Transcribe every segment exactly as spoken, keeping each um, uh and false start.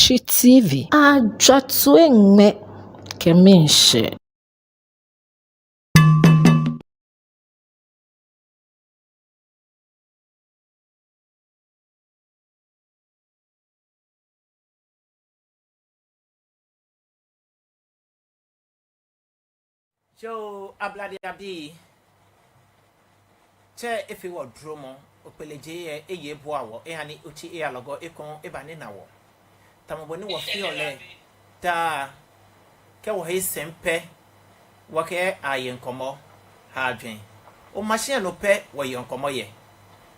Oshi T V, ajwa toiŋ ŋmɛ kɛ miishɛɛ. Yoo, Ablade abii, tsɛ efee wɔ duromɔ, okpeleje yɛ eye ebua wɔ, eha ni otsi eyalɔgɔ ekoŋŋ eba nina wɔ. Tamɔ bɔ ni wɔfeɔ lɛ daa, kɛ wɔhe sɛŋ pɛ, wɔkɛaaye ŋkɔmɔ, haa jwɛŋ. Oma shia nɔ pɛ wɔyeɔ ŋkɔmɔ yɛ.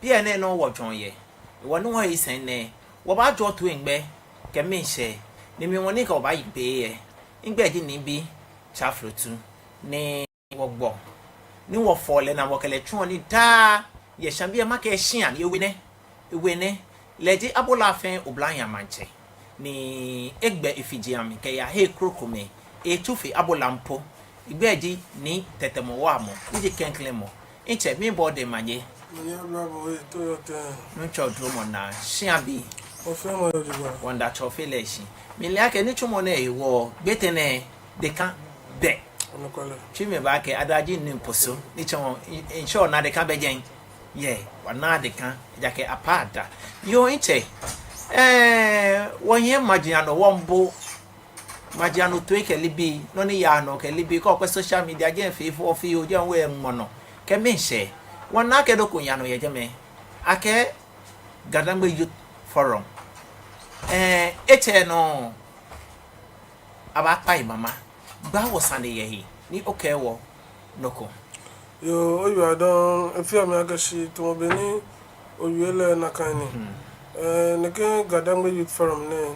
Biɛ nɛɛ nɔŋŋ wɔjwɛŋɔ yɛ. Hewɔ ni wɔhe sɛŋ nɛɛ, wɔbaajɔ toiŋ ŋmɛ kɛ miishɛɛ, ni mli ŋɔɔ ni kɛ wɔbaaye be yɛ. Migbɛi ji Nii Bi Tsa Flotu, ni wɔgbɔ, ni wɔfɔɔ lɛ naa, wɔkɛ lɛ tsuɔ nii daa yɛ shia biɛ, makɛɛ shia ni ewe nɛ, ewe nɛ. Lɛ ji Abola fɛɛ oblahii amaŋtsɛ, ni egbɛ efiji amli kɛya hei krokomɛi, etsu fe Abola po. Migbɛi ji Nii Tɛtɛmɔ Wamɔ, ni ji klɛŋklɛŋ mɔ. Mitsɛ, miibɔ odɛŋ manye. Manye aba bo, oyiwala too. Nuŋtsɔ duromɔ naa, shia bii. Wɔfɛɛ wɔyɛ jogbaŋŋ. Wɔmiida Tsɔfelɛ shi. Mile akɛ nitsumɔ nɛɛ hewɔ, Gbete nɛɛ, deka bɛ. Anɔkwale. Tsui mli baakɛɛ, ada ji ni mposo, ni tsɔɔ, ŋ-, ŋshɔ naa deka bɛ jɛi. Yɛ, wɔnaa deka, ejaakɛ apaa da. Yoo, mitsɛ, ɛɛ, wɔyɛ maji anɔ wɔmiibo, maji anɔ toi kɛ nibii, nɔ ni yaa nɔ kɛ nibii, kɛ okwɛ social media, jɛi fɛɛ fɔ fio, jɛi wɛ ŋmɔnɔ kɛ miishɛɛ. Wɔna akɛ nɔ ko yaa nɔ yɛ jɛmɛ. Akɛ Gadangme Youth Forum. Ɛɛ, etsɛ nɔ, abaakpa yi mama. Gba wɔ sane yɛ he, ni okɛɛ wɔ nɔ ko. Yoo, oyiwala dɔŋŋ, efeɔ mi akɛ shi tamɔ bɔ ni owie lɛ nakai ni. Hmm. Ɛɛ, nɛkɛ Gadangme Youth Forum nɛɛ,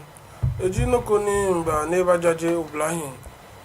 eji nɔ ko ni miiba ni mibajaje oblahii.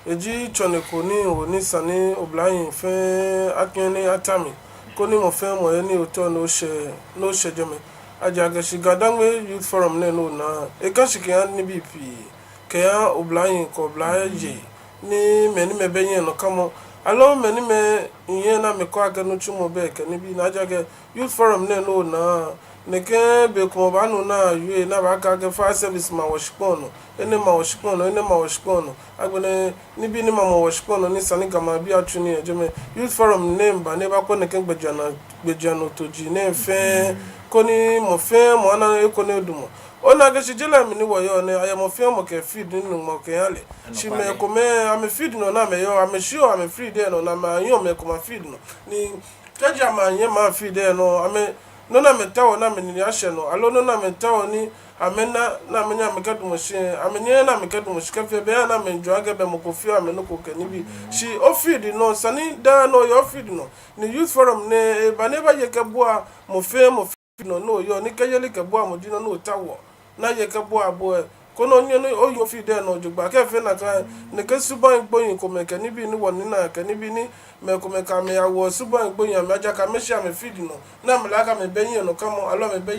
Eji tsɔne ko ni miwo ni esa ni oblahii fɛɛ akɛ ni ata mli, koni mɔ fɛɛ mɔ eye nii ni otao ni oshɛ, ni oshɛ jɛmɛ. Ejaakɛ shi Gadangme Youth Forum nɛɛ ni onaa, eka shi kɛha nibii pii, kɛha oblahii kɛ oblayei, ni mɛi ni amɛbɛ hiɛnɔkamɔ, aloo mɛi ni amɛhiɛ ni amɛkɛɔ akɛ nitsumɔ bɛ kɛ nibii ni. Ejaakɛ Youth Forum nɛɛ ni onaa, nɛkɛ bei komɛi obaanu ni awie ni abaakɛɛ akɛ fire service ma wɔshikpɔŋ nɔ, enɛ ma wɔshikpɔŋ nɔ, enɛ ma wɔshikpɔŋ nɔ. Agbɛnɛ nibii ni mamɔ wɔshikpɔŋ nɔ ni esa ni Ga maŋbii atsu nii yɛ jɛmɛ. Youth Forum nɛɛ miiba ni mibakwɛ nɛkɛ gbɛjianɔ, gbɛjianɔtoo ji nɛɛ fɛɛ, koni mɔ fɛɛ mɔ ana eko ni edamɔ. Ona akɛ shi je lɛ mli ni wɔyɔɔ nɛɛ, ayɛ mɔ fɛɛ mɔ kɛ field ni Nyɔŋmɔ kɛha lɛ. Shi mɛi komɛi, amɛ field nɔ ni amɛyɔɔ, amɛshiɔ amɛ field lɛ nɔ, ni amɛyɔɔ mɛi komɛi field nɔ. Ni kɛji amɛyɛ mɛi field lɛ nɔ, amɛ, nɔ ni amɛtaoɔ ni amɛnine ashɛ nɔ, aloo nɔ ni amɛtaoɔ ni amɛna, ni amɛnyɛ amɛkɛdamɔ shi, amɛnyɛ ni amɛkɛdamɔ shi kɛfee be ni amɛmiijwɛŋ akɛ bɛ mɔ ko feɔ amɛ nɔ ko kɛ nibii. Shi ofield nɔ, esa ni daa nɔ oyɛ ofield nɔ. Ni Youth Forum nɛɛ, eba ni ebaye kɛbua mɔ fɛɛ mɔ field nɔ ni oyɔɔ, ni kɛ yelikɛbuamɔ ji nɔ ni otaoɔ ni aye kɛbua bo lɛ, koni onyɛ ni oye ofield lɛ nɔ jogbaŋŋ. Kɛ efee nakai, nɛkɛ subaŋ gbonyo komɛi kɛ nibii ni wɔnina kɛ nibii ni mɛi komɛi kɛ amɛ yawoɔ subaŋ gbonyo amɛ, ejaakɛ amɛshi amɛ field nɔ, ni amɛle akɛ amɛbɛ hiɛnɔkamɔ, aloo amɛbɛ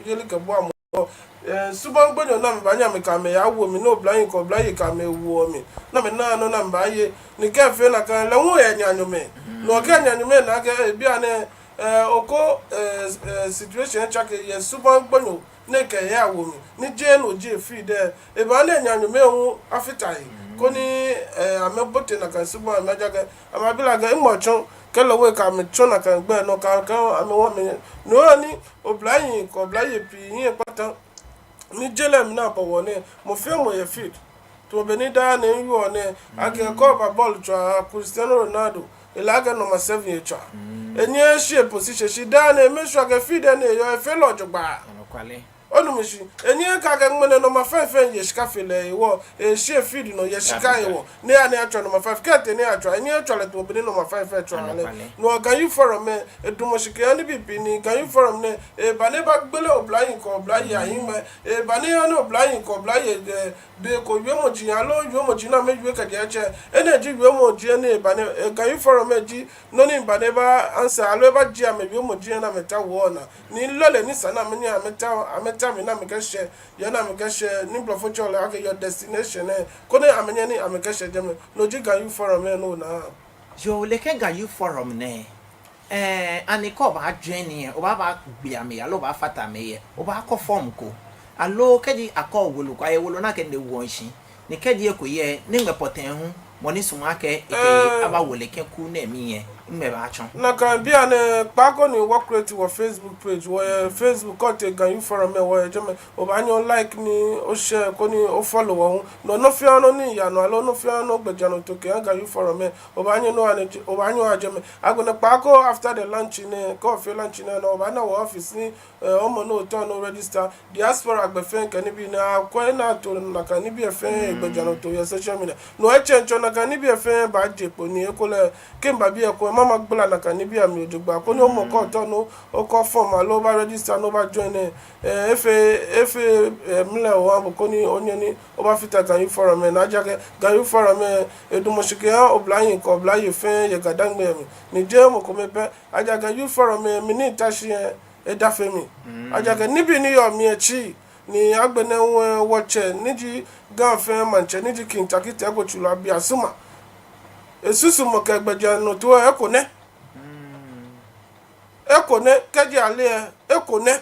yelikɛbuamɔ. Ɛɛ, subaŋ gbonyo ni amɛbaanyɛ amɛkɛ amɛ yawo mli, ni oblahii kɛ oblayei kɛ amɛ woɔ mli, ni amɛnaaa nɔ ni amɛbaaye. Ni kɛ efee nakai lɛ, hu eyɛ naanyomai. Ni kɛ naanyomai na akɛ, ɛɛ, bianɛ, ɛɛ, oko, ɛɛ, ɛɛ, situation etsake yɛ subaŋ gbonyo ni ekɛyawo mli, ni jeee no ji efield lɛ. Eba ni naanyomai hu afata he, koni, ɛɛ, amɛbote nakai subaŋ amɛ, ejaakɛ amɛbi lɛ akɛ, ŋmɔ tsɔ, kɛ lɛ hu ekɛ amɛ tsɔ nakai gbɛ nɔ, kɛ, kɛ amɛ hu amɛ. No hewɔ ni oblahii kɛ oblayei pii hiɛ kpata. Ni je lɛ mli ni abɔ wɔ nɛɛ, mɔ fɛɛ mɔ yɛ field. Tamɔ bɔ ni daa nɛɛ miwieɔ nɛɛ, akɛ kɛ oba bɔɔlu tswaa, Cristiano Ronaldo, ele akɛ number seven etswaa. Enyɛɛɛ eshi eposition, shi daa nɛɛ e-make sure akɛ field lɛ ni eyɔɔ, efee lɛ jogbaŋŋ. Onu mishishi? Enyɛɛɛ ekɛɛ akɛ ŋmɛnɛ number five fɛɛ ye shika fe lɛ hewɔ, eshi efield nɔ yɛ shika hewɔ, ni eya ni eyatswa number five, kɛ etee ni eyatswa, enyɛɛɛ etswa lɛ tamɔ bɔ ni number five fɛɛ tswaa lɛ. No hewɔ Ga Youth Forum lɛ, edamɔ shi kɛha nibii pii, ni Ga Youth Forum nɛɛ, eba ni ebagbele oblahii kɛ oblayei ahiŋmɛi, eba ni eha ni oblahii kɛ oblayei, ɛɛ, be ko wiemɔi ji, aloo wiemɔi ji ni amɛwie kɛjɛ tsɛ. Enɛ ji wiemɔi ji ni eba ni, ɛɛ, Ga Youth Forum lɛ ji nɔ ni eba ni eba-answer, aloo ebajie amɛ wiemɔi ji ni amɛtaoɔ naa. Ni lolo ni esa ni amɛnyɛ amɛta, amɛta mli ni amɛkɛshɛ, yɛ ni amɛkɛshɛ, ni blɔfo tsɛɔ lɛ akɛ your destination lɛ, koni amɛnyɛ ni amɛkɛshɛ jɛmɛ. No ji Ga Youth Forum lɛ ni onaa. Yoo, ole akɛ Ga Youth Forum nɛɛ, ɛɛ, ani kɛ obaajoin lɛ, obaaba gbɛ amɛ yɛ, aloo obaafata amɛ yɛ, obaakɔ form ko. Aloo kɛji akɔ wolo ko, ayɛ wolo ni akɛ nɛɛ woɔ shishi. Ni kɛji eko yɛ, ni ŋmɛnɛ pɔtɛɛ hu, mɔ ni sumɔɔ akɛ ekɛ Eh. aba wolo kɛ kuu nɛɛ mli yɛ, ŋmɛnɛ baatsɔ. Nakai bianɛ kpaako ni wɔ create wɔ Facebook page, wɔyɛ Facebook, kɛ otee Ga Youth Forum lɛ, wɔyɛ jɛmɛ. Obaanyɛ o like ni o share koni o follow wɔ hu. No nɔ fɛɛ nɔ ni yaa nɔ, aloo nɔ fɛɛ nɔ gbɛjianɔtoo kɛha Ga Youth Forum lɛ, obaanyɛ no ane, obaanyɛ oya jɛmɛ. Agbɛnɛ kpaako after the launching lɛ, kɛ ofee launching lɛ, no obaana wɔ office ni, eh, omɔ ni otao ni o register. Diaspora gbɛ fɛɛ kɛ nibii ni akwɛ ni ato nakai nibii fɛɛ gbɛjianɔtoo yɛ social media. No etsɛŋ tsɔ nakai nibii fɛɛ baaje kpo ni ekolɛ kɛ mba biɛ ko, mama gbala nakai nibii amli jogbaŋŋ. Koni omɔ kɛ otao ni okɔ form aloo oba register ni oba join lɛ, eh, efee, efee, eh, mlɛo oha bo koni onyɛ ni oba fata Ga Youth Forum lɛ. Ni ejaakɛ Ga Youth Forum lɛ, edamɔ shi kɛha oblahii kɛ oblayei fɛɛ yɛ GaDangme mli. Ni jeee mɔ kome pɛ, ejaakɛ Youth Forum lɛ, mɛi ni ta shi lɛ, eda fe mli. Ejaakɛ nibii ni yɔɔ mli lɛ tsii, ni agbɛnɛ hu lɛ wɔtsɛ, ni ji Ga fɛɛ maŋtsɛ, ni ji King Tackie Teiko Tsuru Abiatsuma. Esusumɔ kɛ gbɛjianɔtoo lɛ eko nɛ. Eko nɛ, kɛji ale lɛ, eko nɛ.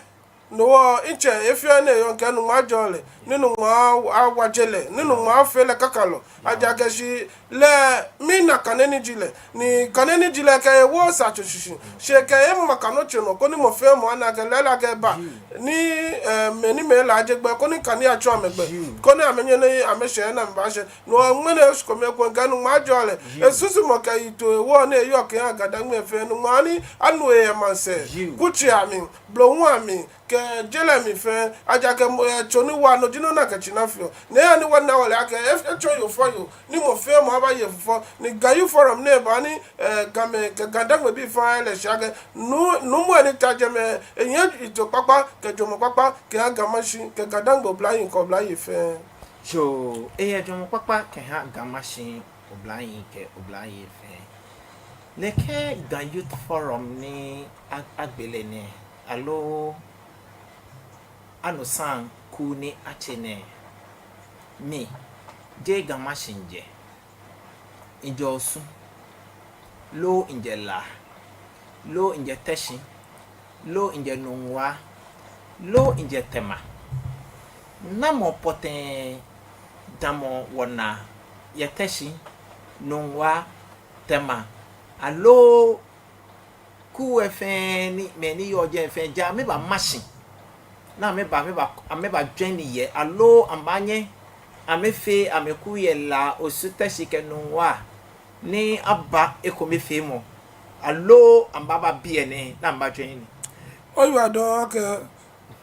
No hewɔ, mitsɛ, he fɛɛ he ni eyɔɔ, mikɛɛ Nyɔŋmɔ ajɔɔ lɛ, ni Nyɔŋmɔ awaje lɛ, ni Nyɔŋmɔ afee lɛ kakalɔ. Ejaakɛ shi lɛ, mina kane ni ji lɛ, ni kane ni ji lɛ kɛ ewo sa tso shishi. Shi ekɛ ema kane tso nɔ, koni mɔ fɛɛ mɔ ana akɛ lɛ lɛ akɛ eba. Ni, eh, mɛi ni amɛlaaje gbɛ, koni kane atsu amɛgbɛ. Koni amɛnyɛ ni amɛshɛ he ni amɛbaashɛ. No hewɔ ŋmɛnɛ oshikome ekoŋŋ mikɛɛ Nyɔŋmɔ ajɔɔ lɛ. Esusumɔ kɛ yiŋtoo hewɔ ni eyɔɔ kɛha GaDangme fɛɛ, Nyɔŋmɔ ni anu he yɛ maŋsɛɛ, kutsei amli, blohuŋ amli, kɛ je lɛ mli fɛɛ, ejaakɛ mɔ, eh, tso ni wa, no ji nɔ ni akɛ tsinai feɔ. Ni eha ni wɔna wɔle akɛ, e, etsɔ yoo fɔ yoo, ni mɔ fɛɛ mɔ abaye fufɔ, ni Ga Youth Forum nɛɛ ba ni, eh, Gamɛi kɛ GaDangme bii fɛɛ ale shi akɛ, nu, nuumo ni ta jɛmɛ, ehiɛ yiŋtoo kpakpa, kɛ jɔɔmɔ kpakpa, kɛha Ga Mashie, kɛ GaDangme oblahii kɛ oblayei fɛɛ. Yoo, eyɛ jɔɔmɔ kpakpa kɛha Ga Mashie oblahii kɛ oblayei fɛɛ. Nɛkɛ Ga Youth Forum ni a, agbele nɛɛ, aloo Anɔ Saŋku ni atsɛ nɛɛ, mi, jeee Ga Mashie mijɛ. Mijɛ Osu, loo mijɛ La, loo mijɛ Teshie, loo mijɛ Nungua, loo mijɛ Tema. Namɔ pɔtɛɛ damɔ wɔnaa yɛ Teshie, Nungua, Tema, aloo kuu lɛ fɛɛ ni, mɛi ni yɔɔ jɛi fɛɛ, ja amɛba Mashie. Ni amɛba, amɛba, amɛba join yɛ, aloo amɛbaanyɛ amɛfee amɛkuu yɛ La, Osu, Teshie kɛ Nungua, ni aba ekomefeemɔ, aloo amɛbaaba biɛ nɛɛ, ni amɛba join. Oyiwaladɔŋŋ akɛ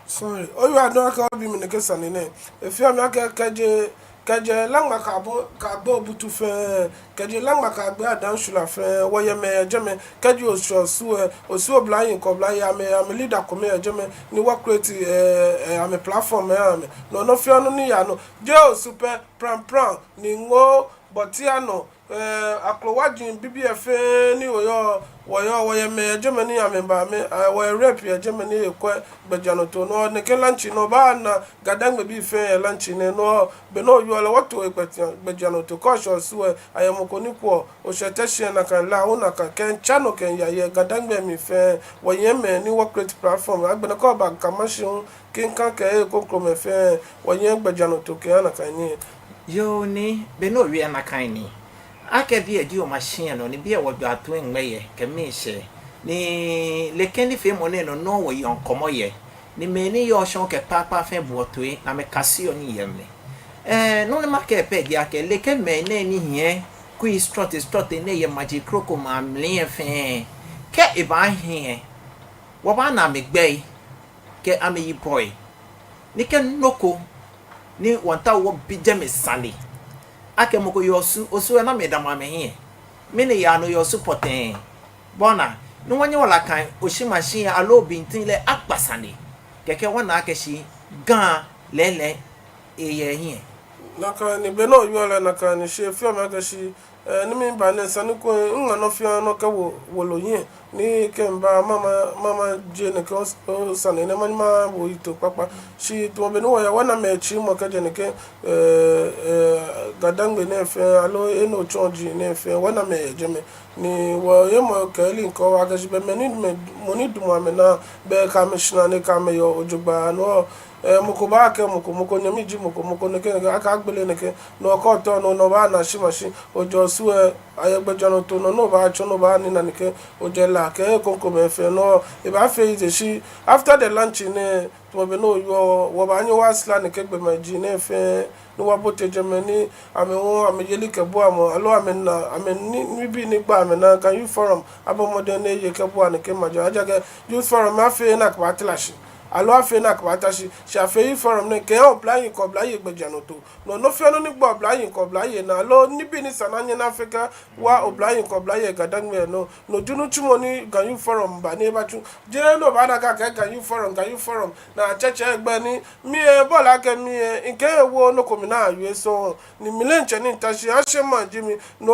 Sorry. Oyiwaladɔŋŋ akɛ obi mi nɛkɛ sane nɛɛ. Efeɔ mi akɛ kɛjɛ, kɛjɛ Laŋma kɛyagbe, kɛyagbe Obutu fɛɛ, kɛjɛ Laŋma kɛyagbe Adaŋ Shula fɛɛ, wɔyɛ mɛi yɛ jɛmɛ. Kɛji oshɛ Osu lɛ, Osu oblahii kɛ oblayei amɛ, amɛ leader komɛi yɛ jɛmɛ, ni wɔ create, eh, eh, amɛ platform lɛ amɛ. No nɔ fɛɛ nɔ ni yaa nɔ. Jeee Osu pɛ, Prampram, Nungua, Bortianor, eh, Akrowaji bibii fɛɛ ni wɔyɔɔ, wɔyɔɔ, wɔyɛ mɛi yɛ jɛmɛ ni amɛba, amɛ, eh, wɔyɛ rep yɛ jɛmɛ ni ekwɛ gbɛjianɔtoo. No nɛkɛ launching nɔ obaana Ga-Dangme bii fɛɛ yɛ launching nɛɛ nɔ. Be ni oyɔɔ lɛ wɔto gbɛjianɔtoo. Kɛ oshɛ Osu lɛ, ayɛ mɔ ko ni kwɛɔ. Oshɛ Teshie nakai, La hu nakai, kɛtsa nɔ kɛya yɛ Ga-Dangme mli fɛɛ. Wɔyɛ mɛi ni wɔ create platform. Agbɛnɛ kɛ oba Ga Mashie hu, Kinka kɛ he krokomɛi fɛɛ, wɔyɛ gbɛjianɔtoo kɛha nakai nii. Yoo, ni be ni owie nakai nii, akɛ biɛ ji o machine nɔ, ni biɛ wɔjwɛŋ atuu ŋmɛ yɛ, kɛ miishɛɛ. Ni nɛkɛ nifeemɔ nɛɛ nɔ nɔŋŋ wɔyeɔ ŋkɔmɔ yɛ. Ni mɛi ni yɔɔ shɔŋŋ kɛ kpaakpa fɛɛ boɔ toi, ni amɛkaseɔ nii yɛ mli. Eh, nɔ ni makɛɛ pɛ ji akɛ, nɛkɛ mɛi nɛɛ ni hiɛ kui srɔtoi srɔtoi nɛɛ yɛ maji krokomɛi amli lɛ fɛɛ, kɛ ebaahi lɛ, wɔbaana amɛgbɛi kɛ amɛyibɔi. Ni kɛ nɔ ko ni wɔmiitao wɔbi jɛmɛ sane, akɛ mɔ ko yɛ Osu, Osu lɛ namɛi damɔ amɛhiɛ? Mɛni yaa nɔ yɛ Osu pɔtɛɛ? Bɔ ni, ni wɔnyɛ wɔla kan Osu machine aloo Bintin lɛ akpa sane. Kɛkɛ wɔna akɛ shi Ga lɛɛlɛŋ eyɛ hiɛ. Nakai ni, be ni oyɔɔ lɛ nakai ni, shi efeɔ mi akɛ shi, eh, ni miba nɛɛ sane ko, miŋa nɔ fɛɛ nɔ kɛwo wolo hiɛ. Ni kɛ miba, mama, mama je nɛkɛ o, o sane nɛɛ, mama, mawo yiŋtoo kpakpa. Shi tamɔ be ni wɔyaa, wɔna mɛi tsumɔ kɛjɛ nɛkɛ, eh, eh, Ga-Dangme nɛɛ fɛɛ, aloo he ni otsɔ ji nɛɛ fɛɛ, wɔna mɛi yɛ jɛmɛ. Ni wɔyɛ mɔ kɛ link ko, wɔkɛ shi be mɛi ni, mɛi, mɔ ni damɔ amɛnaa, be kɛ amɛshara ni kɛ amɛyɔɔ jogbaŋŋ nɔ, Eh, mɔ ko baakɛɛ mɔ ko, mɔ ko nyɛmi ji mɔ ko, mɔ ko nɛkɛ nɛkɛ, akɛ agbele nɛkɛ, no kɛ otao no, no obaana shi mashi, ojɛ Osu, eh, ayɛ gbɛjianɔtoo nɔ, no obaatsɔ, no obaana nɛkɛ, ojɛ La kɛ, eh, krokomɛi fɛɛ, no, ebaafee easy shi, after the launching nɛɛ, tamɔ bɔ ni oyɔɔ, wɔbaanyɛ wɔsra nɛkɛ gbɔmɛi aji nɛɛ fɛɛ, ni wɔbote jɛmɛ ni, amɛ hu, amɛyelikɛbuamɔ, aloo amɛna, amɛ ni, nibii ni gbaa amɛnaa, Ga Youth Forum, abɔ mɔdɛŋ ni eye kɛbua nɛkɛ maji, ejaakɛ Youth Forum, afeee ni akɛbaatara shi. Aloo afeee ni akɛbaata shi, shi afee Youth Forum nɛɛ kɛha oblayei kɛ oblayei gbɛjianɔtoo. No, nɔ fɛɛ nɔ ni gbaa oblayei kɛ oblayei naa, aloo nibii ni sa ni anyɛ ni afee kɛha oblayei kɛ oblayei GaDangme nɔ, no ji nitsumɔ ni Ga Youth Forum baa ni ebatsu. Jeee ni obaana akɛ Ga Youth Forum, Ga Youth Forum, ni atsɛtsɛ gbɛ ni, mi lɛ, bɔ ni akɛ mi lɛ, mikɛ ewo nɔ ko minaa awie sɔŋŋ, ni mi lɛ mitsɛ ni mita shi, ashɛ maŋ ji mi, no,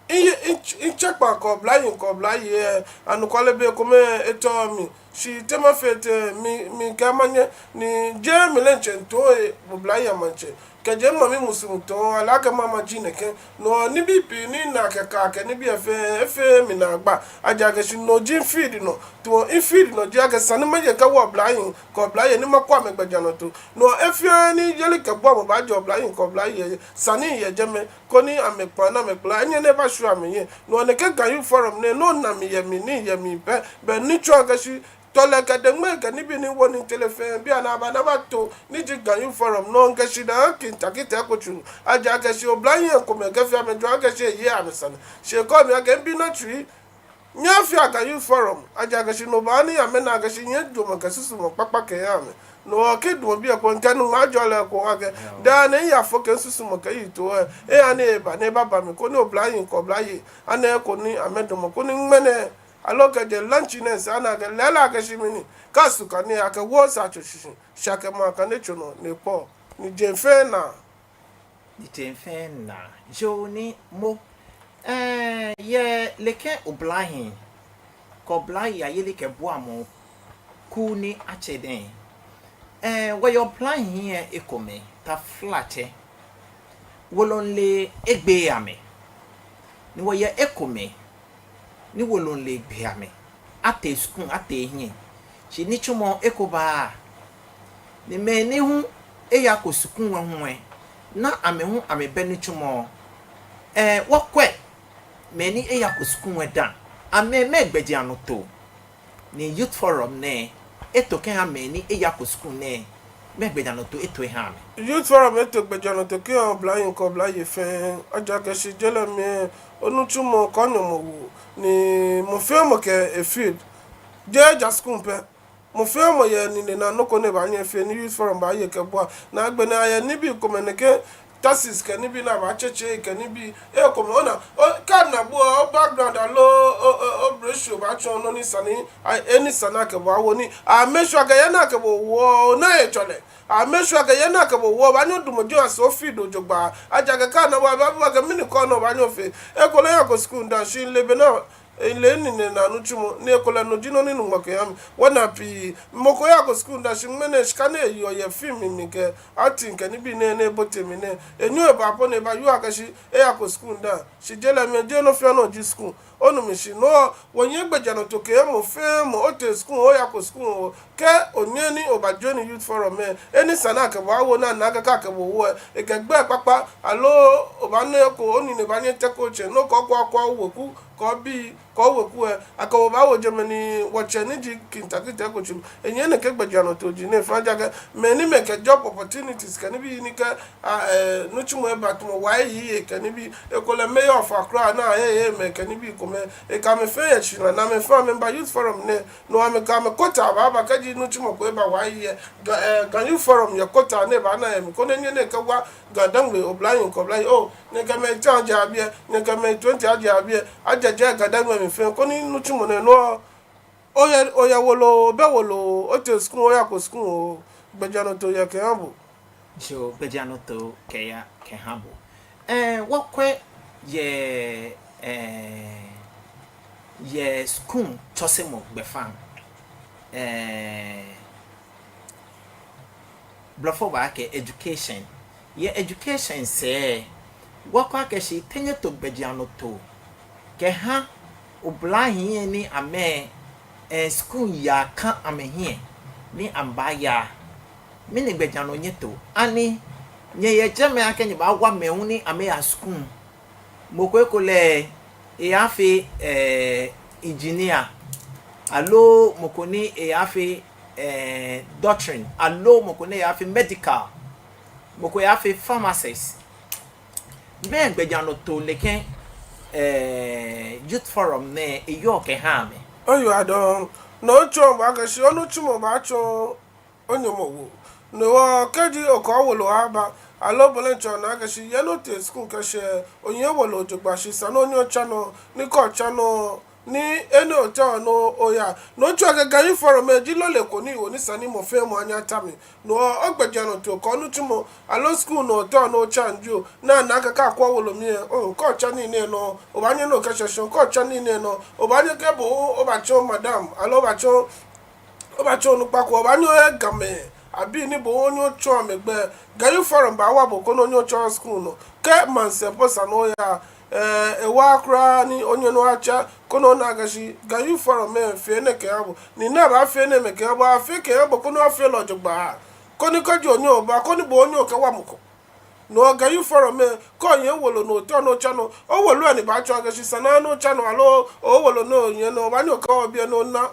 miye, mitsɛ, mitsɛ kpaa kɛ oblayei kɛ oblayei lɛ, anɔkwale bei komɛi etɔɔɔ mi. Shi te mafee tɛŋŋ, mi, mikɛɛ manyɛ, ni jeee mi lɛ mitsɛ mitɔ̃ɔ, eh, oblayei amaŋtsɛ. Kɛjɛ mami musuŋ mitɔ̃ɔ, ale akɛ mama ji nɛkɛ. No nibii pii ni mina kɛka kɛ nibii lɛ fɛɛ, efeee mi naagba. Ejaakɛ shi no ji mifield nɔ. Tamɔ mifield nɔ ji akɛ esa ni maye kɛha oblayei kɛ oblayei ni makwɛ amɛgbɛjianɔtoo. No he fɛɛ ni yelikɛbuamɔ baajɛ oblayei kɛ oblayei, esa ni miyɛ jɛmɛ. Koni amɛkpaa ni amɛkpla, enyɛ ni ebashwie amɛhiɛ. No hewɔ nɛkɛ Ga Youth Forum nɛɛ, no ona mi yɛ mli ni miyɛ mli pɛ, bɛ ni tsɔɔ akɛ shi tɔlɛ kɛ deŋme kɛ nibii ni woɔ ni tee lɛ fɛɛ, bianɛ aba ni abato, ni ji Ga Youth Forum, no mikɛ shidaa kɛ mitakitɛ eko tsuru. Ejaakɛ shi oblahii komɛi kɛfee amɛjwɛŋ akɛ shi eyeee amɛsane. Shi ekɔɔ mi akɛ mibi nɔ tsui, nyɛ afee Ga Youth Forum, ejaakɛ shi no baaha ni amɛna akɛ shi nyɛjwɛŋmɔ kɛ susumɔ kpakpa kɛha amɛ. No hewɔ kɛ midamɔ biɛ ko mikɛ nuŋmajɔlɛ ko akɛ, daa nɛɛ miyafo kɛ misusumɔ kɛ yiŋtoo lɛ, eha ni eba, ni ebaba mli, koni oblahii kɛ oblayei ana he ko ni amɛdamɔ, koni ŋmɛnɛ, aloo kɛjɛ launching nɛɛ sɛɛ ana akɛ lɛɛlɛŋ akɛ shi mɛni, kɛ asu kane akɛ wɔ sa tso shishi, shi akɛ ma kane tso nɔ, ni ekpɔ, ni jeŋ fɛɛ naa. Ni jeŋ fɛɛ naa, yoo ni mo, eh, yɛ nɛkɛ oblahii kɛ oblayei ayelikɛbuamɔ kuu ni atsɛ nɛɛ. Eh, wɔyɛ oblahii lɛ ekomɛi, taflatsɛ, wolɔnle egbeee amɛ. Ni wɔyɛ ekomɛi ni wolɔnle gbe amɛ. Atee skul, atee hiɛ. Shi nitsumɔ eko baaa. Ni mɛi ni hu eyako skul lɛ hu lɛ, ni amɛ hu amɛbɛ nitsumɔ. Eh, wɔkwɛ mɛi ni eyako skul lɛ dã, amɛmɛɛ gbɛjianɔtoo ni Youth Forum nɛɛ eto kɛha mɛi ni eyako skul nɛɛ, mɛɛ gbɛjianɔtoo eto eha amɛ? Youth Forum eto gbɛjianɔtoo kɛha oblahii kɛ oblayei fɛɛ, ejaakɛ shi je lɛ mli lɛ, onitsumɔ kɛ onyɔmɔwoo ni mɔ fɛɛ mɔ kɛ efield. Jeee ja skul pɛ. Mɔ fɛɛ mɔ yɛ ninenaa nɔ ko ni ebaanyɛ efee ni Youth Forum baaye kɛbua. Ni agbɛnɛ ayɛ nibii komɛi nɛkɛ tactics kɛ nibii ni abaatsɛtsɛ kɛ nibii. Ekomɛi, ona, o, kɛ ana bo, o background aloo, o, o, o ratio baatsɔɔ nɔ ni esa ni, a, he ni esa ni akɛ bo awo ni, a make sure akɛ he ni akɛ bo woɔ, ona etsɔlɛ. A make sure akɛ he ni akɛ bo woɔ, obaanyɛ odamɔ jɛi asɛɛ ofield jogbaŋŋ. Ejaakɛ kɛ ana bo, abaabi bo akɛ mɛni kɔɔ ni obaanyɛ ofee. Ekolɛ miyako skul dã, shi mile be ni, mile ninenaa nitsumɔ, ni ekolɛ no ji nɔ ni Nyɔŋmɔ kɛha mi. Wɔnaa pii, mɔ ko yako skul dã, shi ŋmɛnɛ shika ni eyeɔ yɛ film mli kɛ acting kɛ nibii nɛɛ ni ebote mli nɛɛ, enyɛɔ eba po ni ebawieɔ akɛ shi eyako skul dã. Shi je lɛ mli lɛ, jeee nɔ fɛɛ nɔ ji skul. Onu mishishi? No hewɔ wɔnyiɛ gbɛjianɔtoo kɛha mɔ fɛɛ mɔ, otee skul, oyako skul oo, kɛ onyɛ ni oba join Youth Forum lɛ, he ni esa ni akɛ bo awo ni ana akɛ akɛ bo woɔ lɛ, ekɛ gbɛi kpakpa, aloo obaana eko, onine baanyɛ eteke otsɛ, no kɛ okwɛ, okwɛ oweku, kɛ obii, kɛ oweku lɛ, akɛ bo baawo jɛmɛ ni wɔtsɛ ni ji Kintakite Kotso, enyɛ nɛkɛ gbɛjianɔtoo ji nɛɛ fɛɛ, ejaakɛ mɛi ni amɛkɛ job opportunities kɛ nibii ni kɛ, a, eh, nitsumɔ eba tamɔ Y E A kɛ nibii, ekolɛ Mayor of Accra ni A A M kɛ nibii komɛi, ekɛ amɛ fɛɛ yɛ shihilɛ, ni amɛ fɛɛ amɛba Youth Forum nɛɛ, no amɛkɛ amɛ quota baaba, kɛji nitsumɔ ko eba Y E A, Ga, eh, Ga Youth Forum yɛ quota ni ebaana yɛ mli, koni enyɛ ni ekɛwa GaDangme oblahii kɛ oblayei, oo, nɛkɛ mɛi ten ajɛɛɛ biɛ, nɛkɛ mɛi twenty ajɛɛɛ biɛ, ajɛjɛɛɛ GaDangme mli fɛɛ, koni nitsumɔ nɛɛ, no hewɔ, oyɛ, oyɛ wolo, obɛ wolo, otee skul, oyako skul oo, gbɛjianɔtoo yɛ kɛha bo. Yoo, gbɛjianɔtoo kɛya kɛha bo. Eh, wɔkwɛ yɛ, eh, yɛ skul tsɔsemɔ gbɛfaŋ. Eh, Blɔfo baakɛɛ education. Yɛ education sɛɛ, wɔkwɛ akɛ shi te nyɛto gbɛjianɔtoo kɛha oblahii ni amɛ, eh, skul yaa ka amɛhiɛ ni amɛbaaya Mɛni gbɛjianɔ nyɛto? Ani nyɛyɛ jɛmɛ akɛ nyɛbaawa mɛi hu ni amɛya skul? Mɔ ko ekolɛ eyaafee, eh, engineer, aloo mɔ ko ni eyaafee, eh, doctrine, aloo mɔ ko ni eyaafee medical, mɔ ko eyaafee pharmacist. Mɛɛ gbɛjianɔtoo nɛkɛ, eh, youth forum nɛɛ eyɔɔ kɛha amɛ? Oyiwaladɔŋŋ. No otsɔɔ baakɛɛ shi onitsumɔ baatsɔ onyɛmɔwoo. No hewɔ kɛji okɛ owolo aba, aloo bo diɛŋtsɛ ona akɛ shi yɛ ni otee skul kɛshɛ, onyɛ owolo jogbaŋŋ shi esa ni onyɛ otsa nɔ, ni kɛ otsa nɔ, ni enɛ otao ni oya. No otsɔɔ akɛ Ga Youth Forum lɛ ji lɔle ko ni ewo ni esa ni mɔ fɛɛ mɔ anyɛ ata mli. No hewɔ ogbɛjianɔtoo kɛ onitsumɔ, aloo skul nɔ otao ni otsa jio, ni ana akɛ kɛ akwɛ owolo mli lɛ, oh, kɛ otsa nii nɛɛ nɔ, obaanyɛ ni okɛshɛ shɔŋŋ, kɛ otsa nii nɛɛ nɔ, obaanyɛ kɛ bo, obaatsɔ madam, aloo obaatsɔ, obaatsɔ onukpa ko, obaanyɛ oyɛ Gamɛi abii ni bo onyɛ otsɔɔ amɛ gbɛi. Ga Youth Forum baawa bo koni onyɛ otsa skul nɔ. Kɛ maŋsɛɛ po esa ni oya, eh, ewa kwraa ni onyɛ ni oyatsa, koni ona akɛ shi Ga Youth Forum lɛ fee enɛ kɛha bo. Ni ni abaafee enɛɛmɛi kɛha bo, afee kɛha bo koni afee lɛ jogbaŋŋ. Koni kɛji onyɛ oba, koni bo onyɛ okɛwa mɔ ko. No hewɔ Ga Youth Forum lɛ, kɛ onyɛ owolo ni otao ni otsa nɔ, owolo lɛ ni baatsɔɔ akɛ shi esa ni otsa nɔ, aloo owolo ni onyɛ nɔ, obaanyɛ okɛ obi lɛ ni ona,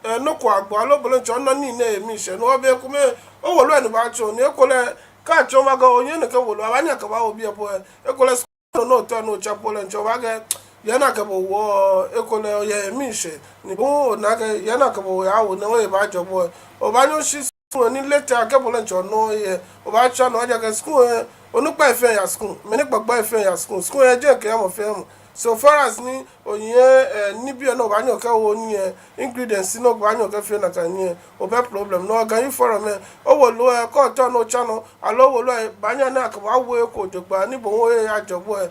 eh, nɔ ko agbo, aloo bo diɛŋtsɛ ona nii nɛɛ yɛ miishɛɛ. No hewɔ bei komɛi, owolo lɛ ni baatsɔɔ, ni ekolɛ kɛ atsɔɔ bo akɛ onyɛ nɛkɛ wolo, abaanyɛ akɛba obi lɛ po lɛ, ekolɛ skul nɔ ni otao ni otsa po lɛ diɛŋtsɛ obaakɛɛ, yɛ ni akɛ bo woɔ, ekolɛ oyɛ miishɛɛ, ni bo ona akɛ yɛ ni akɛ bo yawo nɛɛ, oye baajɔ bo lɛ, obaanyɛ oshi skul lɛ ni later kɛ bo diɛŋtsɛ ona oye, obaatsa nɔ, ejaakɛ skul lɛ, onukpai fɛɛ yaa skul, mɛi ni kpakpa fɛɛ yaa skul, skul lɛ jeee kɛha mɔ fɛɛ mɔ. So far as ni onyɛ, eh, nibii lɛ ni obaanyɛ okɛwo nii lɛ, ingredients ni obaanyɛ okɛfee nakai nii lɛ, obɛ problem. No hewɔ Ga Youth Forum lɛ, owolo lɛ, kɛ otao ni otsa nɔ, aloo owolo lɛ, baanyɛ ni akɛbawo eko jogbaŋŋ ni bo hu oye ajɔ bo lɛ,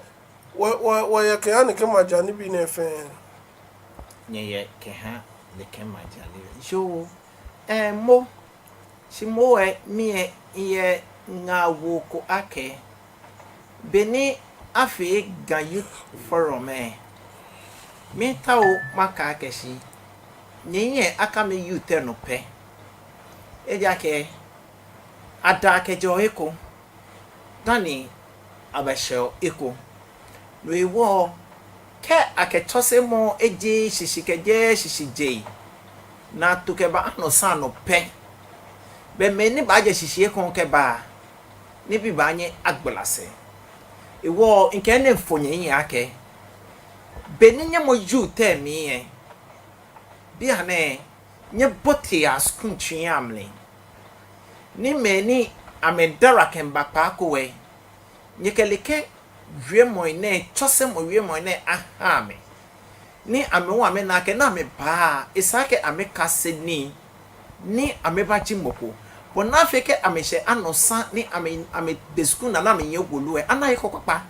wɔ, wɔ, wɔyɛ kɛha nɛkɛ maja nibii nɛɛ fɛɛ. Nyɛyɛ kɛha nɛkɛ maja nibii. Yoo, eh, mɔ, shi mɔ lɛ, mi lɛ, miyɛ ŋaawoo ko akɛ, be ni afee Ga Youth Forum lɛ, miitao makɛɛ akɛ shi, nyɛyiŋ lɛ akame youth lɛ nɔ pɛ. Ejaakɛ adaa kɛjɛɔ he ko, dani abashɛɔ he ko. No hewɔ, kɛ akɛ tsɔsemɔ eje shishi kɛjɛ shishijee, ni ato kɛba anɔ saŋŋ nɔ pɛ, be mɛi ni baajɛ shishi ekoŋŋ kɛba, nibii baanyɛ agbala sɛɛ. Hewɔ mikɛ enɛ miifɔ nyɛhiɛ akɛ, be ni nyɛmɔ youth lɛ mli lɛ, bianɛ nyɛbotea skul tsuiŋ amli, ni mɛi ni amɛdara kɛmiiba kpaako lɛ, nyɛkɛ nɛkɛ wiemɔi nɛɛ, tsɔsemɔ wiemɔi nɛɛ aha amɛ, ni amɛ hu amɛna akɛ ni amɛba lɛ, esa akɛ amɛkase nii, ni amɛbaji mɔ ko. Bɔ ni afee akɛ amɛshɛ anɔ saŋŋ ni amɛ, amɛbe skul naa ni amɛyɛ wolo lɛ, anaaa he ko kpakpa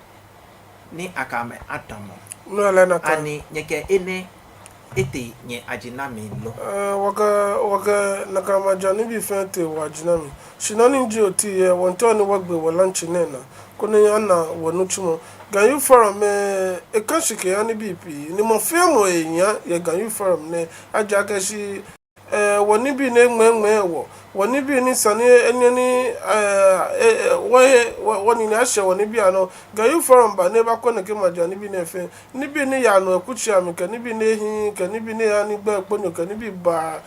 ni akɛ amɛ adamɔ. No lɛ nakai. Ani nyɛkɛ enɛ etee nyɛ ajina mli lo? Eh, wɔkɛ, wɔkɛ nakai maja nibii fɛɛ tee wɔ ajina mli. Shi nɔ ni ji oti lɛ, wɔmiitao ni wɔgbe wɔ lunch nɛɛ naa, koni ana wɔnitsumɔ. Ga Youth Forum lɛ, eka shi kɛha nibii pii. Ni mɔ fɛɛ mɔ ehiaa yɛ Ga Youth Forum nɛɛ. Ejaakɛ shi, eh, wɔnibii ni eŋmɛŋmɛ wɔ, wɔnibii ni esa ni enyɛ ni, eh, eh, eh, wɔhe, wɔ, wɔnine ashɛ wɔnibii anɔ. Ga Youth Forum ba ni ebakwɛ nɛkɛ maja nibii nɛɛ fɛɛ. Nibii ni yaa nɔ yɛ kutsei amli, kɛ nibii ni ehiii, kɛ nibii ni ehaa ni gbɛ kponyo, kɛ nibii baa,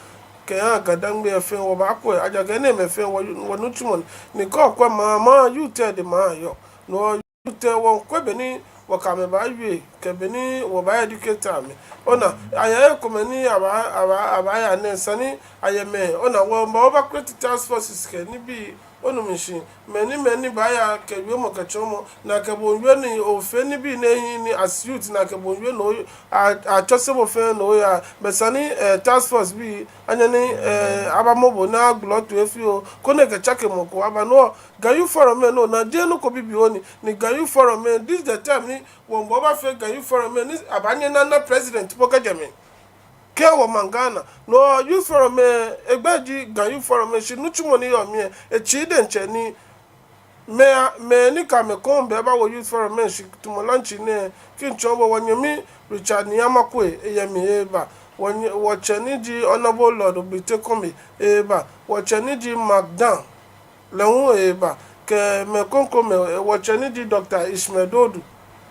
kɛha Ga-Dangme fɛɛ wɔbaakwɛ. Ejaakɛ enɛɛmɛi fɛɛ wɔ, wɔnitsumɔ ni. Ni kɛ okwɛ maŋ, maŋ youth lɛ dɛŋ maŋ yɔɔ. No youth lɛ wɔmiikwɛ bɔ ni wɔkɛ amɛ baawie, kɛ bɔ ni wɔbaa-educate amɛ. Ona, ayɛ ekomɛi ni abaa, abaa, abaaya nɛɛ, esa ni ayɛ mɛi. Ona, wɔmiiba, wɔbaa-create task forces kɛ nibii, onu mishishi. Mɛi ni, mɛi ni baaya kɛ wiemɔ kɛ tsɔɔmɔ, ni akɛ bo miiwie ni ofee nibii ni ehiii ni as youth, ni akɛ bo miiwie ni o, a, atsɔse bo fɛɛ ni oya. Belɛ esa ni, eh, task force bii anyɛ ni, eh, abamɔ bo ni agbala otoi fioo, koni akɛ tsakemɔ ko aba. No Ga Youth Forum lɛ, no, no jeee nɔ ko bibioo ni, ni Ga Youth Forum lɛ, this the time ni wɔmiiba wɔbafee Ga Youth Forum lɛ, ni abaanyɛ ni ana president po kɛjɛ mli. Kɛ wɔmaŋ Ghana, no Youth Forum lɛ, egbɛi ji Ga Youth Forum lɛ, shi nitsumɔ ni yɔɔ mli lɛ, etsii diɛŋtsɛ ni, mɛi, mɛi ni kɛ amɛ kɔŋ bɛ bawo Youth Forum lɛ shitamɔ lunch nɛɛ, kɛ mitsɔɔ bo wɔnyɛmi Richard Nii Amarkwei, eyɛ mli eba. wɔnyɛ, wɔtsɛ ni ji Honourable Lord Obite Kome eba, wɔtsɛ ni ji Mark Dan, lɛ hu eba, kɛ mɛi krokomɛi, wɔtsɛ ni ji Doctor Ishmael Dodu,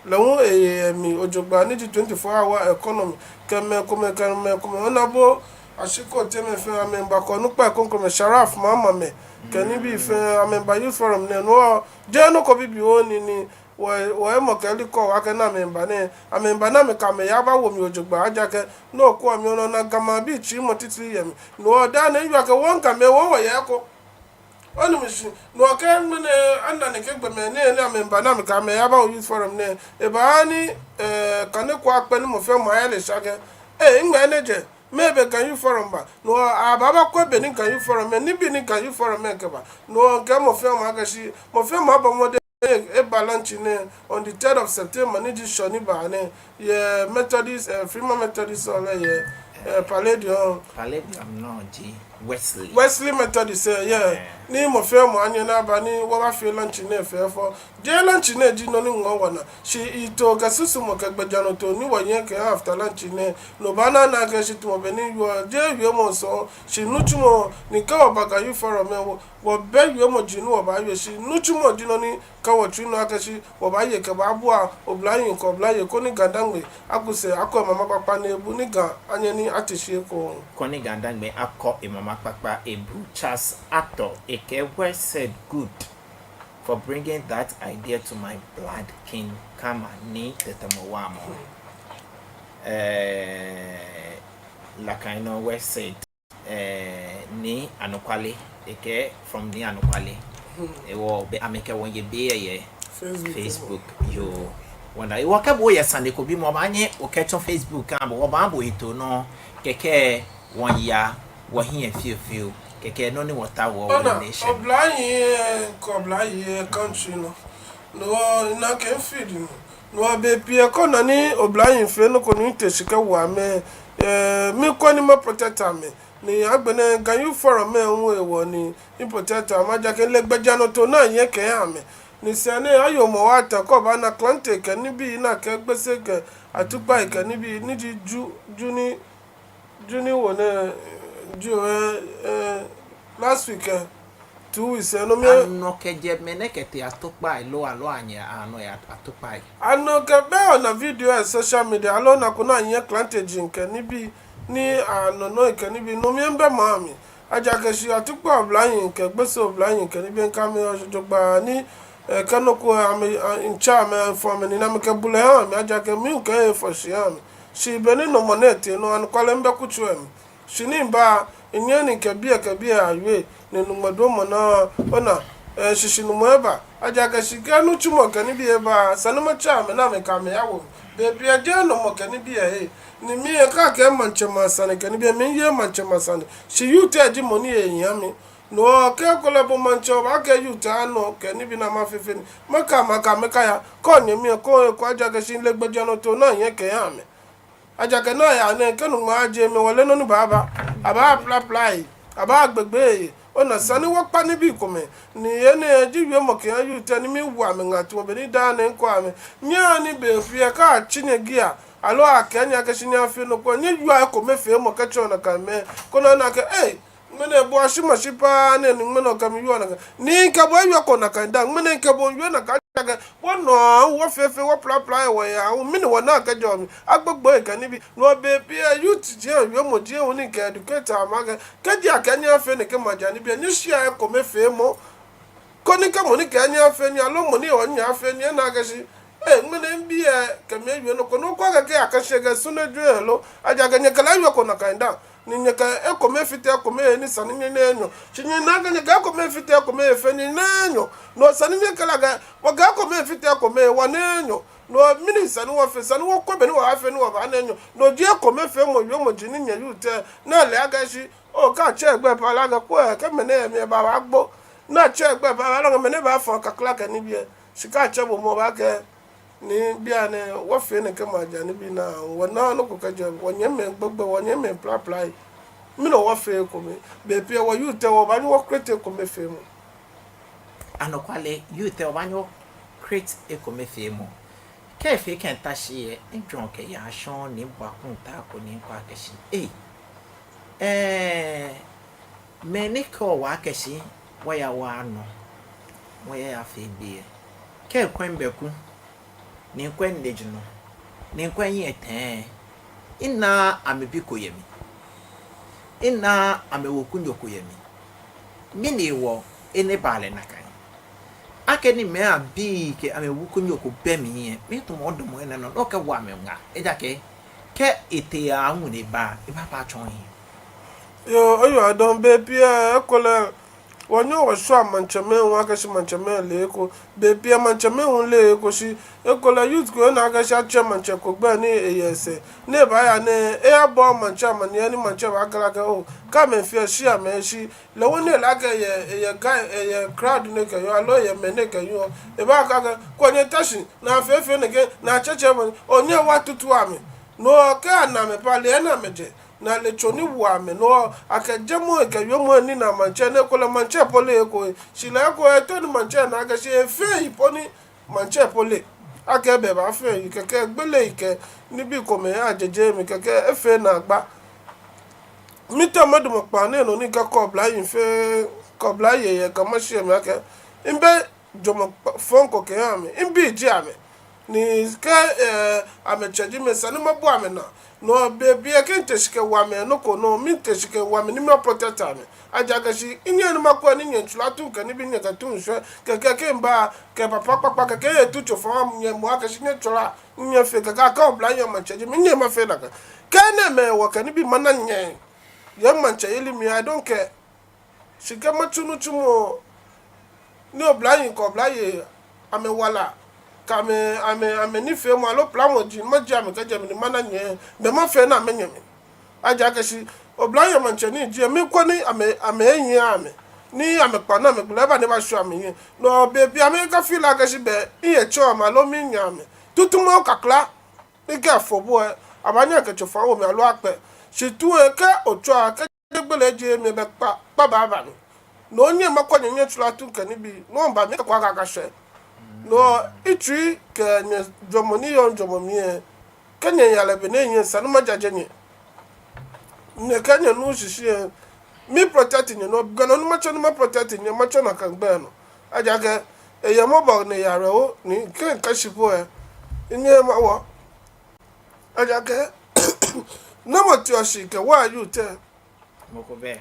lɛ hu eye emli ojogbaŋŋ ni ji twenty-four hour economy, kɛ mɛi komɛi, kɛ mɛi komɛi, Honourable Ashiko Teme fɛɛ amɛmiiba kɛ onukpai krokomɛi, Sharaf Mahama mɛi, kɛ nibii fɛɛ amɛmiiba Youth Forum nɛɛ, no hewɔ jeee nɔ ko bibioo ni, ni wɔ, wɔhemɔkɛyeli kɔɔ wɔ akɛ ni amɛmiiba nɛɛ, amɛmiiba ni amɛkɛ amɛhe aba wo mli ojogbaŋŋ, ejaakɛ nɔ ko amli ona Ga maŋbii tsii mɔ titri yɛ mli. No hewɔ daa nɛɛ miwieɔ akɛ wɔ Gamɛi wɔ wɔyɛ eko. Onu mishishi? No hewɔ kɛ ŋmɛnɛ ana nɛkɛ gbɔmɛi nɛɛ ni amɛmiiba ni amɛkɛ amɛhe aba wo Youth Forum nɛɛ, ebaaha ni, eh, kane ko akpɛ ni mɔ fɛɛ mɔ aya ni esa akɛ, eh, ŋmɛnɛ jɛ, mɛɛ be Ga Youth Forum ba? No hewɔ abaaba kwɛ be ni Ga Youth Forum mɛi, nibii ni Ga Youth Forum mɛi kɛba. No hewɔ mikɛɛ mɔ fɛɛ mɔ akɛ shi mɔ fɛɛ mɔ abɔ mɔdɛŋ eba launch nɛɛ on the third of September ni ji Shɔ ni baa nɛɛ yɛ Methodist, eh, Freeman Methodist Hall yɛ, eh, Palladium. Palladium nɔ ji Wesley. Wesley Methodist, eh, yeah. Yeah. Ni mɔ fɛɛ mɔ anyɛ ni aba ni wɔbafee launch nɛɛ fɛfɛo. Jeee launch nɛɛ ji nɔ ni ŋɔɔ wɔnaa. Shi yitoo kɛ susumɔ kɛ gbɛjianɔtoo ni wɔyɛ kɛ after launch nɛɛ, no baana akɛ shi tamɔ bɔ ni yɔɔ, jeee wiemɔ sɔŋŋ, shi nitsumɔ ni kɛ wɔba Ga Youth Forum lɛ, wɔ, wɔbɛ wiemɔ ji ni wɔbaawie, shi nitsumɔ ji nɔ ni kɛ wɔtsui nɔ akɛ shi wɔbaaye kɛbaabua oblahii kɛ oblayei koni GaDangme aku sɛɛ, akɔ emama kpakpa ni ebu ni Ga anyɛ ni ate shi ekoŋŋ. Koni GaDangme akɔ emama kpakpa ebu. Charles Atɔ ekɛɛ, well said, good for bringing that idea to my blood, King Kama ni tɛtɛmɔ wa mɔ. Eh, lakai nɔ, well said. Eh, ni anɔkwale, ekɛɛ from ni anɔkwale. Ewɔ be amɛkɛ wɔ yɛ be yɛ Facebook. Facebook, yoo. Wonder, ewɔ kɛ bo yɛ sane ko bimɔ, obaanyɛ okɛtsɔ Facebook kɛha bo, wɔbaaha bo hetoo nɔ, kɛkɛ wɔya wɔhiɛ fiofio, kɛkɛ nɔ ni wɔtaoɔ wɔ Ona, nation. Oblahii, eh, kɛ oblayei, eh, country nɔ. No, na kɛ feed nɔ. No, be pii ko naa ni oblahii fee nɔ ko ni te shi kɛwo amɛ. Eh, mikwɛ ni ma protect amɛ. Ni agbɛnɛ Ga Youth Forum lɛ hu ewɔ ni mi protect amɛ, ejaakɛ mile gbɛjianɔtoo ni ayɛ kɛha amɛ. Ni sɛɛ nɛɛ ayɔɔ mɔ wa ta ko baana klante kɛ nibii ni akɛ Gbese kɛ Atukpai kɛ nibii ni ji Ju, Ju ni Ju ni wo nɛɛ, Ju, eh, eh, last week, eh, two weeks, eh, no mli, eh. Anɔ kɛjɛ mɛnɛ kɛtee Atukpai lo, aloo anyɛ anɔ yɛ Atukpai? Anɔ kɛ be ona video yɛ social media, aloo ona ko ni anyɛ klante ji kɛ nibii, ni anɔ nɔ kɛ nibii, no mli mibɛ maŋ mli. Ejaakɛ shi Atukpai oblahii kɛ Gbese oblahii kɛ nibii, mikɛ amɛ yɔɔ jogbaŋŋ ni, eh, kɛ nɔ ko amɛ, a, mitsɛ amɛ, mifɔ amɛ nii ni amɛkɛ bulɛ ha mi, ejaakɛ mi hu mikɛ efɔ shi ha mi. Shi be ni nɔmɔ nɛɛ tee nɔ, anɔkwale mibɛ kutso lɛ mli. Shi ni miba, minyɛɛɛ ni mikɛ biɛ kɛ biɛ awie, ni Nyɔŋmɔ duromɔ naa, ona, eh, shishinumɔ eba. Ejaakɛ shi kɛ nitsumɔ kɛ nibii eba, esa ni matsɛ amɛ ni amɛkɛ amɛ yawo mli. Be pii jeee nɔmɔ kɛ nibii ehe. Ni mi lɛ kɛ akɛɛ maŋtsɛmɛi asane kɛ nibii, miyeee maŋtsɛmɛi asane. Shi youth lɛ ji mɔ ni ehiɛ mi. No hewɔ kɛ ekolɛ bo maŋtsɛ obaakɛɛ youth lɛ anɔ kɛ nibii ni amɛfee fɛɛ ni, makɛɛ amɛ akɛ amɛkaya. Kɛ onyɛmi lɛ, kɛ ohe eko, ejaakɛ shi mile gbɛjianɔtoo ni ayɛ kɛha amɛ. Ejaakɛ ni aya nɛɛ, kɛ Nyɔŋmɔ ajie mli, wɔleee nɔ ni baaba. Abaaplapla he, abaagbegbe he. Ona, esa ni wɔkpa nibii komɛi. Ni enɛ ji wiemɔ kɛha youth lɛ ni miwo amɛ ŋaa tamɔ bɔ ni daa nɛɛ mikɛɔ amɛ. Nyɛhaa ni be fɛɛ kɛ atsi nyɛ gear, aloo akɛɛ nyɛ akɛ shi nyɛyafee nɔ ko, nyɛyɔa ekomefeemɔ kɛtsɔɔ nakai mɛi. Koni ana akɛ, ei, ŋmɛnɛ bo ashi mashi paa nɛɛ ni ŋmɛnɛ okɛ mi wieɔ nakai. Ni mikɛ bo ewieko nakai dã, ŋmɛnɛ mikɛ bo miwieɔ nakai, ejaakɛ wɔnɔ aahu, wɔ fɛɛ fɛɛ wɔplapla he wɔyaa aahu, mɛni wɔnaa kɛjɛɔ mli? Agbogbo he kɛ nibii. No hewɔ be pii lɛ youth ji he, wiemɔ ji he hu ni mikɛ educate amɛ akɛ, kɛji akɛɛ nyɛyafee nɛkɛ maja nibii lɛ, nyɛshia ekomefeemɔ. Koni kɛ mɔ ni kɛɛ nyɛyafee nii, aloo mɔ ni hɔ nyɛyafee nii, ena akɛ shi, eh, ŋmɛnɛ mibi lɛ kɛ mi ewie nɔ ko, no ko akɛ kɛ akɛshi kɛ sune jwɛ lo, ejaakɛ nyɛkɛ lɛ ewieko nakai dã. Ni nyɛkɛ ekome fite ekome he ni esa ni nyɛna enyɔ. Shi nyɛna akɛ nyɛkɛ ekome fite ekome he fee ni nyɛna enyɔ. No esa ni nyɛkɛɛ lɛ akɛ, wɔkɛ ekome fite ekome he wɔna enyɔ. No mɛni esa ni wɔfee? Esa ni wɔkwɛ bɔ ni wɔbaafee ni wɔbaana enyɔ. No ji ekomefeemɔ wiemɔ ji ni nyɛ youth lɛ, ni ale akɛ shi, oo, kɛ atsɛ egbɛi pɛ, ale akɛ kwɛ, kɛ mɛnɛ yɛ mli lɛ, ebaawa agbo. Ni atsɛ egbɛi pɛ, ale akɛ mɛnɛ baafɔ kakla kɛ nibii lɛ. Shi kɛ atsɛ bo moŋ, obaakɛɛ ni bianɛ wɔfee nɛkɛ maja nibii nɛɛ, wɔnaaa nɔ ko kɛjɛ wɔnyɛmimɛi gbogbo, wɔnyɛmimɛi plapla he. Mɛni hewɔ wɔfeee ekome? Be pii lɛ wɔ youth lɛ wɔbaanyɛ wɔ create ekomefeemɔ. Anɔkwale, youth lɛ wɔbaanyɛ wɔ create ekomefeemɔ. Kɛ efee kɛ mita shi lɛ, mijwɛŋ kɛya shɔŋŋ ni mibɔ akɔntaa ko ni mikɛɛ akɛshi, ei, ɛɛ, mɛni kɛɔ wɔ akɛshi wɔya wɔnɔ, wɔya wɔyafee be lɛ. Kɛ mikwɛ mibɛku, ni mikwɛ miniji nɔ, ni mikwɛ mihiɛ tɛŋŋ, minaaa amɛbi ko yɛ mli. Minaaa amɛwekunyo ko yɛ mli. Mɛni hewɔ enɛ ba lɛ nakai? Akɛni mɛi abii kɛ amɛwekunyo ko bɛ mli lɛ, mɛɛ tamɔ odamɔ enɛ nɔ, no okɛwo amɛ ŋaa. Ejaakɛ kɛ etee aahu ni eba, ebaaba atsɔɔ ohiɛ. Yoo, oyiwaladɔŋŋ. Bei pii lɛ, ekolɛ wɔnyɛɔ wɔshwaa maŋtsɛmɛi hu akɛshi maŋtsɛmɛi leee eko. Bei pii lɛ maŋtsɛmɛi hu leee eko shi ekolɛ youth ko ena akɛshi atsɛ maŋtsɛ ko gbɛi ni eyɛ esɛɛ. Ni ebaaya ni eyabɔ maŋtsɛ amaniɛ ni maŋtsɛ baakɛɛ lɛ akɛ oo, kɛ amɛfee lɛ shi amɛshi. Lɛ hu ni ele akɛ eyɛ, eyɛ guy, eyɛ crowd ni ekɛyɔɔ, aloo eyɛ mɛi ni ekɛyɔɔ. Ebaakɛɛ akɛ, kwɛ nyɛta shi, ni afee fɛɛ nɛkɛ, ni atsɛtsɛ amɛ, onyɛ wa tutu amɛ. No kɛ ana amɛ pɛ lɛ, ena amɛjɛ. Ni ale tso ni wo amɛ. No akɛ jɛmɔ ekɛ wiemɔ ni na maŋtsɛ, ni ekolɛ maŋtsɛ po leee eko. Shi lɛ eko eto ni maŋtsɛ na akɛshi efee eyi po ni maŋtsɛ po le. Akɛ ebɛ baafee eyi kɛkɛ, egbele eyi kɛ nibii komɛi ajeje mli kɛkɛ, efee naagba. Mitao madamɔ kpaa nɛɛ nɔ ni mikɛɛ kɛ oblayei fɛɛ, kɛ oblayei yɛ Ga Mashi lɛ mli akɛ, mibɛ jwɛŋmɔ kpa-, fɔŋ ko kɛha amɛ, mibii ji amɛ. Ni kɛ, eh, amɛtsɛ ji mi, esa ni mabua amɛnaa. No bei pii lɛ kɛ mite shi kɛwo amɛ nɔ ko nɔ, mite shi kɛwo amɛ ni ma protect amɛ. Ejaakɛ shi minyɛŋ ni makwɛ ni nyɛ tsulatu kɛ nibii nyɛkɛtu ŋshɔ, kɛkɛ kɛ miba, kɛ papa kpakpa, kɛkɛ etu tsofa, nyɛmɔ akɛshi nyɛtsɔla, nyɛfee, kɛkɛ akɛ oblayei maŋtsɛ ji mi, minyɛŋ mafee nakai. Kɛ enɛɛmɛi hewɔ kɛ nibii mana nyɛ yɛ maŋtsɛyeli mli, I don't care. Shi kɛ matsu nitsumɔ ni oblayei kɛ oblayei amɛwala kɛ amɛ, amɛ, amɛnifeemɔ aloo plamɔ ji, majie amɛ kɛjɛ mli ni mana nyɛ, bɛ mafee ni amɛnyɛ mi. Ejaakɛ shi oblayei maŋtsɛ ni ji, mikwɛ ni amɛ, amɛnyiɛ amɛ, ni amɛkpa ni amɛgbala aba ni ebashwie amɛhiɛ. No bei pii amɛkɛ feel akɛshi bɛ miyɛ tsɔ amɛ aloo minyɛ amɛ. Tutumɔ kakla ni kɛ afɔ bo lɛ, abaanyɛ akɛ tsofa awo mli aloo akpɛ. Shi tu lɛ kɛ otswa kɛ gbele jeee mli bɛ kpa, kpa baaba mli. No nyɛ makwɛ nyɛ, nyɛtsulatu kɛ nibii. No ba mli kɛ kwa kaka shɛ. No mitsui kɛ nyɛjwɛŋmɔ ni yɔɔ mijwɛŋmɔ mli lɛ. Kɛ nyɛya lɛ be ni nyɛ esa ni majaje nyɛ. Nyɛkɛ nyɛnu shishi lɛ. Mi protect nyɛ, no gbɛ nɔ ni matsɔ ni ma protect nyɛ, matsɔ nakai gbɛ nɔ. Ejaakɛ eyɛ mɔbɔ ni eya rɛ o, ni kɛ mikɛɛ shi po lɛ, minyɛŋ mawo. Ejaakɛ namɔ teɔ shi kɛwa youth lɛ? Mɔ ko bɛ.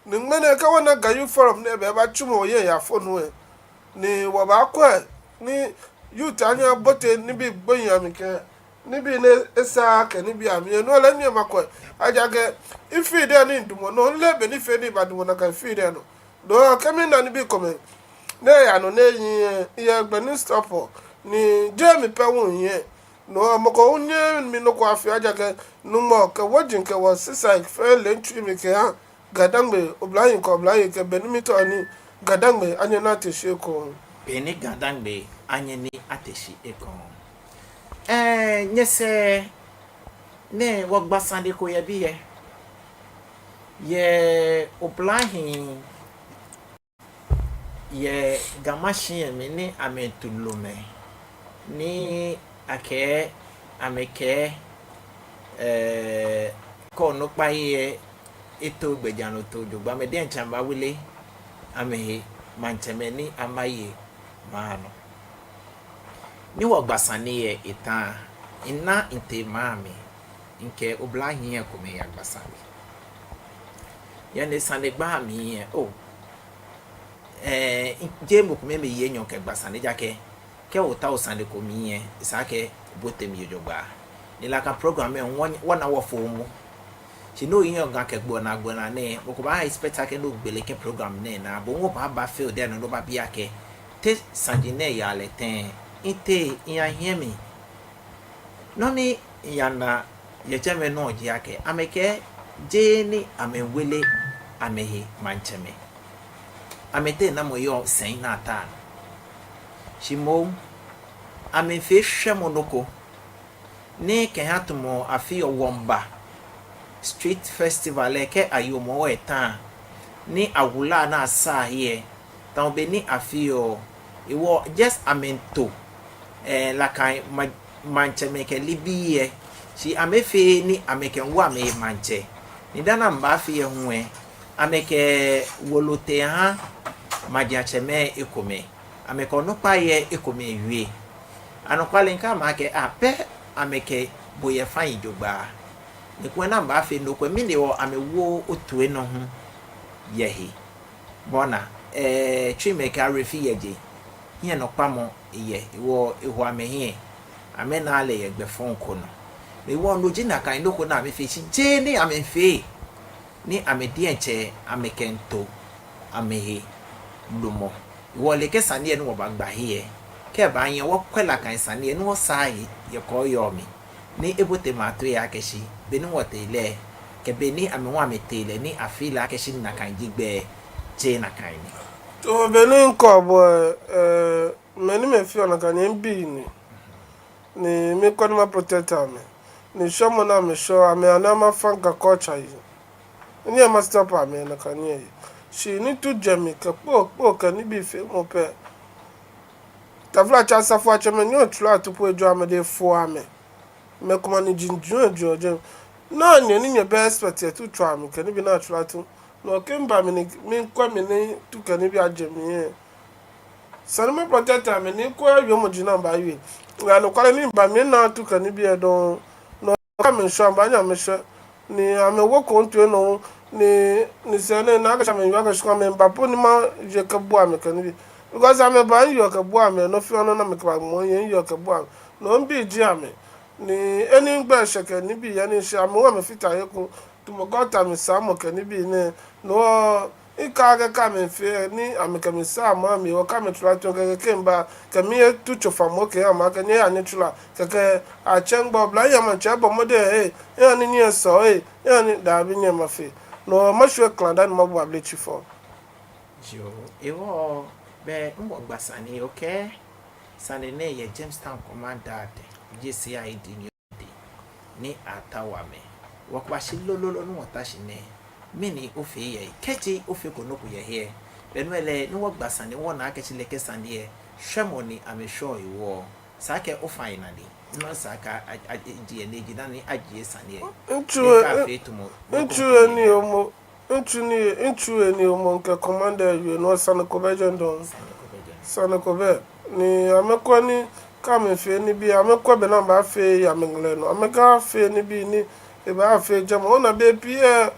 Ni ŋmɛnɛ kɛ wɔna Ga Youth Forum nɛɛ bɛ, ebatsu mɔ yɛ ya fo nu lɛ. Ni wɔbaakwɛ ni youth anyɛ abote nibii gbohii amli kɛ nibii ni esaaa kɛ nibii amli lɛ, no lɛ minyɛŋ makwɛ. Ejaakɛ mi field lɛ ni midamɔ nɔ, mileee be ni fɛɛ ni mibadamɔ nakai field lɛ nɔ. No kɛ mina nibii komɛi ni eyaa nɔ ni ehiii lɛ, miyɛ gbɛ ni mistop, ni jeee mi pɛ hu mihiɛ. No mɔ ko hu nyɛŋ mi nɔ ko afee, ejaakɛ Nyɔŋmɔ kɛ wɔji kɛ wɔsisai fɛɛ le mitsui mli kɛha GaDangme oblahii kɛ oblayei akɛ beni mitɔ ni GaDangme anyɛ ni ate shi ekoŋŋ. Beni GaDangme anyɛ ni ate shi ekoŋŋ. Ɛɛ, nyɛsɛɛ nɛɛ wɔgba sane ko yɛ biɛ. Yɛ oblahii yɛ Ga Mashi lɛ mli ni amɛto lomɛi ni akɛɛ amɛkɛɛ, ɛɛ, kɛ onukpai lɛ eto gbɛjianɔtoo jogbaŋŋ, amɛ diɛŋtsɛ amɛbaawele amɛhe maŋtsɛmɛi ni amɛye maŋ nɔ. Ni wɔgba sane lɛ eta, mina mitee maŋ mli, mikɛ oblahii komɛi yagba sane. Yɛ nɛɛ sanegbaa mli lɛ, oo, ɛɛ, jeee mɔ kome miiye nyɔ kɛgba sane, ejaakɛ kɛ otao sane ko mli lɛ, esa akɛ obote mli jogbaŋŋ. Ni nakai program lɛ, wɔ, wɔna wɔfo mu. Shi ni oyiŋ oga kɛ gbonaa gbonaa nɛɛ, mɔ ko baa expect akɛ ni ogbele kɛ program nɛɛ naa, bo hu obaaba fɛɛ odɛŋ nɔ ni obabi akɛ, te saji nɛɛ yaa lɛ tɛŋŋ, mitee miyahiɛ mli. Nɔ ni miyana yɛ jɛmɛ nɔ ji akɛ, amɛkɛɛ jeee ni amɛwele amɛhe maŋtsɛmɛi. Amɛteŋ namɔ yɔɔ sɛi ni ataa nɔ. Shi moŋ, amɛfee shwɛmɔ nɔ ko ni kɛha tamɔ afeɔ Wɔŋba Street Festival lɛ, kɛ ayeɔ Hɔmɔwɔ lɛ ta ni awula ni asaa he lɛ, tamɔ bɔ ni afeɔ, hewɔ just amɛto, ɛɛ, nakai ma-, maŋtsɛmɛi kɛ nibii lɛ, shi amɛfeee ni amɛkɛwo amɛhe maŋtsɛ. Ni dani amɛbaafee lɛ hu lɛ, amɛkɛ wolo tee ha majiatsɛmɛi ekomɛi, amɛkɛ onukpai lɛ ekomɛi wie. Anɔkwale, mikɛɛ amɛ akɛ, ah, bɛ amɛkɛ bo yɛ fã lɛ jogbaŋŋ. Ni kulɛ ni amɛbaafee nɔ ko lɛ, mɛni hewɔ amɛwooo otoi nɔ hu yɛ he? Bɔ ni, eh, Twi mɛi kɛɛ awerɛfiyeli yɛ je, hiɛnɔkpamɔ yɛ, hewɔ eho amɛhiɛ, amɛnaaa lɛ yɛ gbɛ fɔŋ ko nɔ. Hewɔ no ji nakai nɔ ko ni amɛfee, shi jeee ni amɛfee ni amɛ diɛŋtsɛ amɛkɛmiito amɛhe lumɔ. Hewɔ ole akɛ sane lɛ ni wɔbaagba he lɛ, kɛ ebaanyɛ wɔkwɛ nakai sane lɛ ni wɔsaa he yɛ kɔɔyɔɔ mli, ni ebote mɛi atoi lɛ akɛ shi, beni wɔtee lɛ, kɛ beni amɛ hu amɛtee lɛ ni afee lɛ akɛ shi nakai ji gbɛ, jeee nakai ni. To, beni mikɔ bo, eh, mɛi ni amɛfeɔ nakai ni mibi ni, ni mikɔ ni ma protect amɛ. Ni shwɛmɔ ni amɛshwɛɔ, amɛaana mafa Ga culture yi. Ni ama stop amɛ nakai nii lɛ. Shi nitsumɔ jɛ mli kɛ kpoo, kpoo kɛ nibii feemɔ pɛ. Taflatsɛ, asafoiatsɛmɛi ni etsɔɔ atu po ejɔ amɛ, efɔ amɛ. Mɛi komɛi aniji jɔɔ jɔɔ jɛmɛ. Naa nyɛ ni nyɛbɛ expect yɛ tu tswa mli kɛ nibii ni atsɔɔ atu. No kɛ miba mli ni mikwɛ mli ni tu kɛ nibii ajɛ mli lɛ, sani ma protect amɛ ni kwɛ wiemɔ ji ni mibaawie. Anɔkwale ni miba mli ni atu kɛ nibii lɛ dɔŋŋ. No kɛ amɛshwɛ, amɛbaanyɛ amɛshwɛ. Ni amɛwo ko ntue nɔ, ni, ni sɛɛ nɛɛ, nakai sɛɛ amɛyɔɔ akɛ shi amɛmiiba po ni maye kɛbua amɛ kɛ nibii. Because amɛba, miyɔɔ kɛbua amɛ, nɔ fɛɛ nɔ ni amɛkɛba mɔ yɛ, miyɔɔ kɛbua amɛ. No mibi ji amɛ. Ni eni gbɛ shɛ kɛ nibii yɛ ni shi amɛ hu amɛfata he ko, tamɔ gɔta mli saamɔ kɛ nibii nɛɛ. No hewɔ, mikɛɛ akɛ kɛ amɛfee ni amɛkɛ mi saa maŋ mli hewɔ, kɛ amɛtsɔɔ atu kɛkɛ kɛ miba, kɛ miye tu tsofa mɔ kɛ amɛ akɛ nyɛya nyɛtsɔɔ, kɛkɛ atsɛ gbɔ, oblayoo maŋtsɛ bɔ mɔdɛŋ, eh, eha ni nyɛsɔ, eh, eha ni, dabi, nyɛmafee. No hewɔ mashwie klan dani mabu abele tsi fɔ. Yoo, hewɔ, bɛ, mibaagba sane lɛ, okay? Sane nɛɛ yɛ Jamestown Commander adɛŋ, jeee C I D ni ni atao amɛ. Wɔkpa shi lolo ni wɔta shi nɛɛ, mɛni ofee yɛ he? Kɛji ofeko nɔ ko yɛ he lɛ, be nɔ lɛ ni wɔgba sane wɔna akɛ shi lɛ kɛ sane lɛ, shwɛmɔ ni amɛshwɛɔ hewɔ, esa akɛ ofa he nadi. No esa akɛ a, a, a, ji enɛ ji dani ajie sane lɛ. Ŋutsu, ni akafee tamɔ nɔ ko ŋutsu ni yɔɔ mɔ. Ŋutsu ni, ŋutsu ni omɔ kɛ Commander wie, no sane ko bɛ jɛmɛ dɔŋŋ. Sane ko bɛ. Ni amɛkwɛ ni kɛ amɛfee nibii, amɛkwɛ bɔ ni abaafee yɛ amɛŋɛlɛ nɔ. Amɛkafee nibii ni ebaafee jɛmɔ. Ona bei pii lɛ,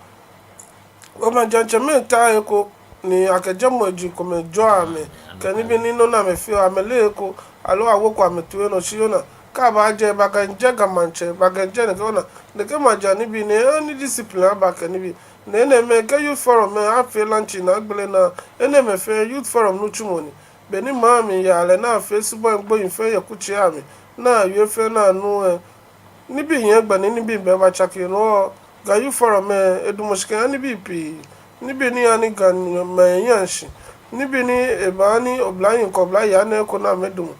wɔmaŋtsɛmɛi taa he ko, ni akɛ jɛmɔji komɛi jɔɔ amɛ kɛ nibii ni nɔ ni amɛfeɔ, amɛleee he ko, aloo awoko amɛtoi nɔ shi ona. Kɛ abaajɛ, abakɛjɛ Ga maŋtsɛ, abakɛjɛ nɛkɛ ona. Nɛkɛ maŋtsɛ nibii nɛɛ, ani discipline aba kɛ nibii. Ni enɛɛmɛi kɛ Youth Forum lɛ afee launching agbɛnɛ naa, enɛɛmɛi fɛɛ Youth Forum nitsumɔ ni. Beni maŋ mli yaa lɛ, ni afee subɔi gbohii fɛɛ yɛ kutsei amli, ni awie fɛɛ ni anu lɛ, nibii yɛ gbɛ ni nibii bɛ batsake. No hewɔ Ga Youth Forum lɛ, edamɔ shi kɛha nibii pii. Nibii ni haa ni Gamɛi yaa shi. Nibii ni ebaaha ni oblayei kɛ oblayei ana eko ni amɛdamɔ.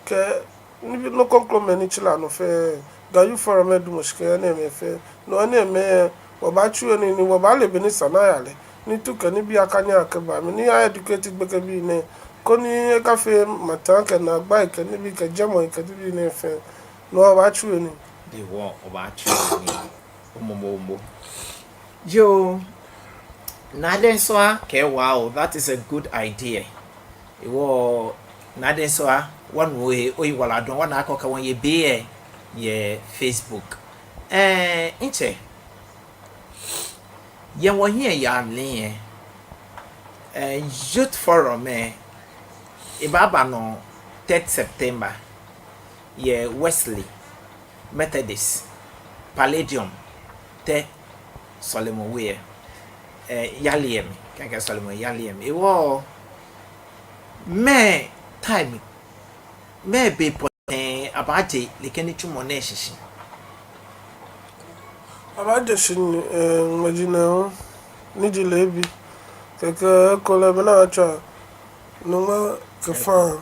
Kɛ nibii nɔ kroko mɛi ni tsila nɔ fɛɛ, Ga Youth Forum lɛ damɔ shi kɛha enɛɛmɛi fɛɛ. No hewɔ enɛɛmɛi, wɔbaatsu he nii ni wɔbaale bɔ ni esa ni aya lɛ, ni tu kɛ nibii akanyɛ akɛba mli, ni a-educate gbekɛbii nɛɛ, koni ekafee mataa kɛ naagbai kɛ nibii kɛ jɛmɔi kɛ nibii nɛɛ fɛɛ. No hewɔ wɔbaatsu he nii. Hewɔ wɔbaatsu he nii. Omomo, omomo. Yoo, Naa Densua kɛɛ, wow, that is a good idea. Hewɔ Naa Densua, wɔnu ohe, oyiwaladɔŋŋ, wɔna akɛ okɛ wɔ yɛ biɛ yɛ Facebook. Ɛɛ, ntsɛ, yɛ wɔhiɛ yaa mli lɛ, ɛɛ, Youth Forum lɛ, ebaaba nɔ third September yɛ Wesley Methodist Palladium, tɛ sɔlemɔwe lɛ, ɛɛ, yali lɛ mli, kɛkɛ sɔlemɔ yali lɛ mli. Hewɔ mɛɛ time, mɛɛ be pɔtɛɛ abaaje nɛkɛ nitsumɔ nɛɛ shishi? Abaaje shi ni, ɛɛ, ŋmɛji nɛɛ hu, ni ji leebi. Kɛkɛ ekolɛ bɛ ni atswa nɔ ŋmɛ kɛ fã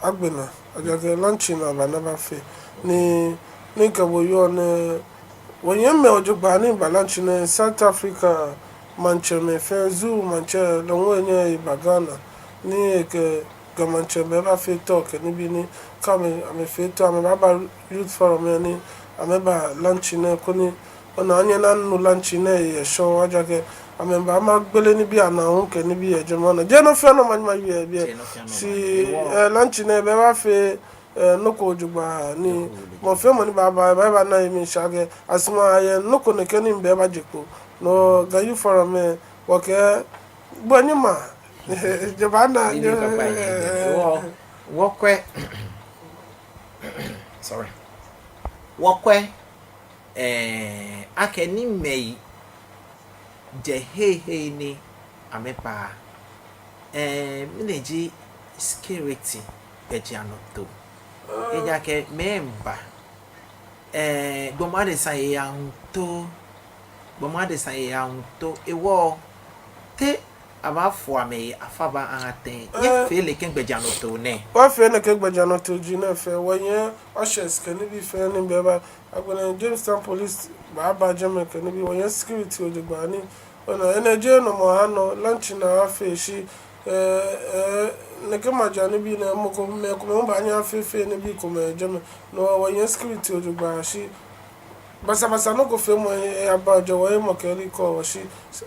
agbɛnɛ, ejaakɛ launching ni aba ni abafee. Ni, ni kɛ bo yɔɔ nɛɛ, wɔnyɛmimɛi jogbaŋŋ ni ba launching nɛɛ, South Africa maŋtsɛmɛi fɛɛ, Zulu maŋtsɛ lɛ hu enyɛ eba Ghana. Ni ekɛ Ga Maŋtsɛmɛi baafee tour kɛ nibii ni, kɛ amɛ, amɛfee tour, amɛbaaba Youth Forum lɛ ni amɛba launching nɛɛ koni, ona, anyɛ ni anu launching nɛɛ yɛ shɔŋŋ, ejaakɛ amɛba amɛgbele nibii anaa hu kɛ nibii yɛ jɛmɛ, ona. Jeee nɔ fɛɛ nɔ manyɛ mawie yɛ biɛ. Jeee nɔ fɛɛ nɔ. Shi, manyɛ. Ewɔ. Eh, launching nɛɛ bɛ baafee, eh, nɔ ko jogbaŋŋ ni, nɔ ko jogbaŋŋ, mɔ fɛɛ mɔ ni baaba, baaba na yɛ mli shagɛ. Asuma yɛ nɔ ko nɛkɛ ni bɛ baaje kpo. No Ga Youth Forum lɛ, wɔkɛ, bɔ ni ma. Jogbaŋŋ naa. Ni, ni, ni, papa yɛ, eh, wɔ, wɔkwɛ. Sorry. Wɔkwɛ, eh, akɛ ni mɛi jɛ hei hei ni amɛba. Eh, mɛni ji security gbɛjianɔtoo? Ejaakɛ mɛi miiba. Eh, gbɔmɔ adesa yɛ ahuntoo. Gbɔmɔ adesa yɛ ahuntoo. Ewɔ, te abaafo amɛ afa ba aha tɛŋŋ? Eh. Nyɛfee nɛkɛ gbɛjianɔtoo nɛɛ? Wɔfee nɛkɛ gbɛjianɔtoo ji nɛɛ fɛɛ. Wɔyɛ ushers kɛ nibii fɛɛ ni bɛ ba. Agbɛnɛ Jamestown Police baaba jɛmɛ kɛ nibii. Wɔyɛ security jogbaŋŋ ni, ona, enɛ jeee nɔ mɔ ha nɔ, launching ni afee shi, eh, eh, nɛkɛ maja nibii nɛɛ, mɔ ko, mɛi komɛi hu baanyɛ afee fee nibii komɛi jɛmɛ. No wɔyɛ security jogbaŋŋ shi basabasa nɔ ko feemɔ, eh, aba jɛ wɔhe mɔ kɛ likɔ wɔ shi.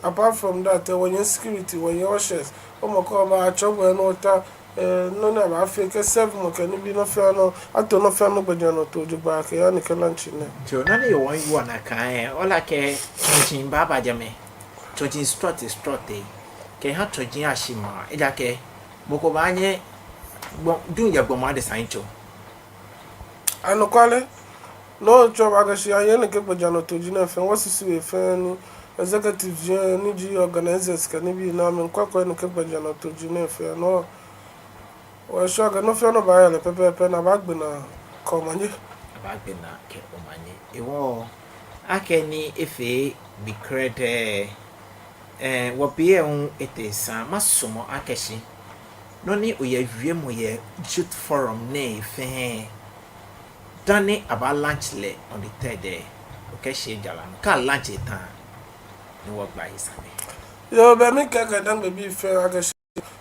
Apart from that, eh, wɔyɛ security, wɔyɛ ushers. Omɔ ko ba atsɔ bɔ ni ota, eh, nɔ ni abaafee kɛ serve mɔ kɛ nibii, nɔ fɛɛ nɔ, ato nɔ fɛɛ nɔ gbɛjianɔtoo jogbaŋŋ kɛya nɛkɛ launching nɛɛ. Joo, nɔ ni yɔɔ wɔyiwala nakai, eh, ole akɛ tsɔji baaba jɛmɛ. Tsɔji srɔtoi srɔtoi. Kɛha tsɔji ashi ma, ejaakɛ mɔ ko baanyɛ gbɔ, duŋ yɛ gbɔmɔ adesa yitso. Anɔkwale, no tsɔɔ akɛ shi ayɛ nɛkɛ gbɛjianɔtoo ji nɛɛ fɛɛ, wɔsusu he fɛɛ ni, executives lɛ ni ji organizers kɛ nibii ni amɛmiikwɛ kwɛ nɛkɛ gbɛjianɔtoo ji nɛɛ fɛɛ, no wɔsumɔɔ akɛ nɔ fɛɛ nɔ baaya lɛ pɛpɛɛpɛ ni abaagbe naa kɛ omanye. Abaagbe naa kɛ omanye. Ewɔ, akɛni efee gbi krɛdɛɛ, eh, wɔbe lɛ hu etee saŋŋ, masumɔ akɛ shi nɔ ni oyɛ wiemɔ yɛ Youth Forum nɛɛ fɛɛ, dani abaa launch lɛ on the third lɛ, okɛshɛ jara nɔ, kɛ a launch lɛ ta ni wɔgba he sane. Yoo, bɛ mikɛɛ Ga-Dangme bii fɛɛ akɛ shi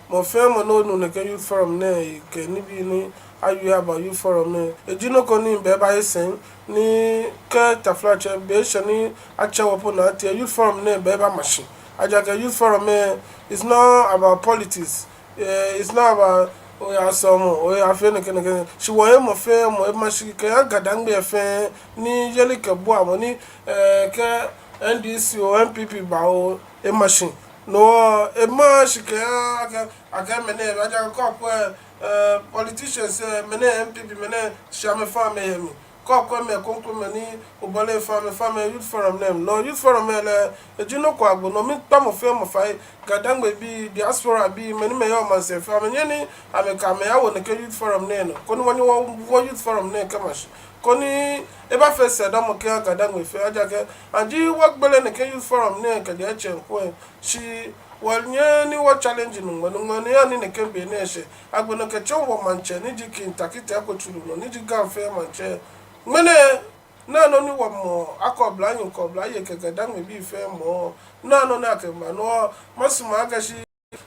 mɔ fɛɛ mɔ ni onu nɛkɛ Youth Forum nɛɛ kɛ nibii ni awie aba Youth Forum nɛɛ, eji nɔ ko ni bɛ baaye sɛɛ ni kɛ taflatsɛ be shɛ ni atsɛ wɔ po ni ati Youth Forum nɛɛ bɛ baama shi. Ejaakɛ Youth Forum nɛɛ is not about politics. Eh, it's not about oya sɔɔmɔ, oya fee nɛkɛ nɛkɛ. Shi wɔyɛ mɔ fɛɛ mɔ ema shi kɛya Ga-Dangme fɛɛ ni yelikɛbuamɔ ni, eh, kɛ N D C oo, N P P ba oo, ema shi. No, ema shi kɛya akɛ, akɛ mɛnɛ, ejaakɛ kɛ okwɛ, eh, politicians, eh, mɛnɛ N P P, mɛnɛ shi amɛfã amɛyɛ mli. Kɛ okwɛ mɛi krokomɛi ni obɔle fã amɛ, fã amɛ Youth Forum nɛɛ mli. No Youth Forum nɛɛ lɛ, eji nɔ ko agbo, no miikpa mɔ fɛɛ mɔ fai, Ga-Dangme bii, diaspora bii, mɛi ni amɛyɔɔ maŋsɛɛ fɛɛ, amɛnyɛ ni amɛkɛ amɛyawo nɛkɛ Youth Forum nɛɛ nɔ. Koni wɔnyɛ wɔwo Youth Forum nɛɛ kɛma shi. Koni ebaafee sɛɛdamɔ kɛha Ga-Dangme fɛɛ, ejaakɛ, anji wɔgbele nɛkɛ Youth Forum nɛɛ kɛjɛ etsɛŋ kwɛ. Shi wɔnyɛ ni wɔ challenge Nyɔŋmɔ, Nyɔŋmɔ ni eha ni nɛkɛ be nɛɛ shɛ. Agbɛnɛ kɛtsɔ wɔ maŋtsɛ, ni ji King Tackie Teiko Tsuru nɔ, ni ji Ga fɛɛ maŋtsɛ. Ŋmɛnɛ, naa nɔ ni wɔmɔ, akɛ oblayoo kɛ oblayei kɛ Ga-Dangme bii fɛɛ mɔ, naa nɔ ni akɛma nɔ, masumɔ akɛ shi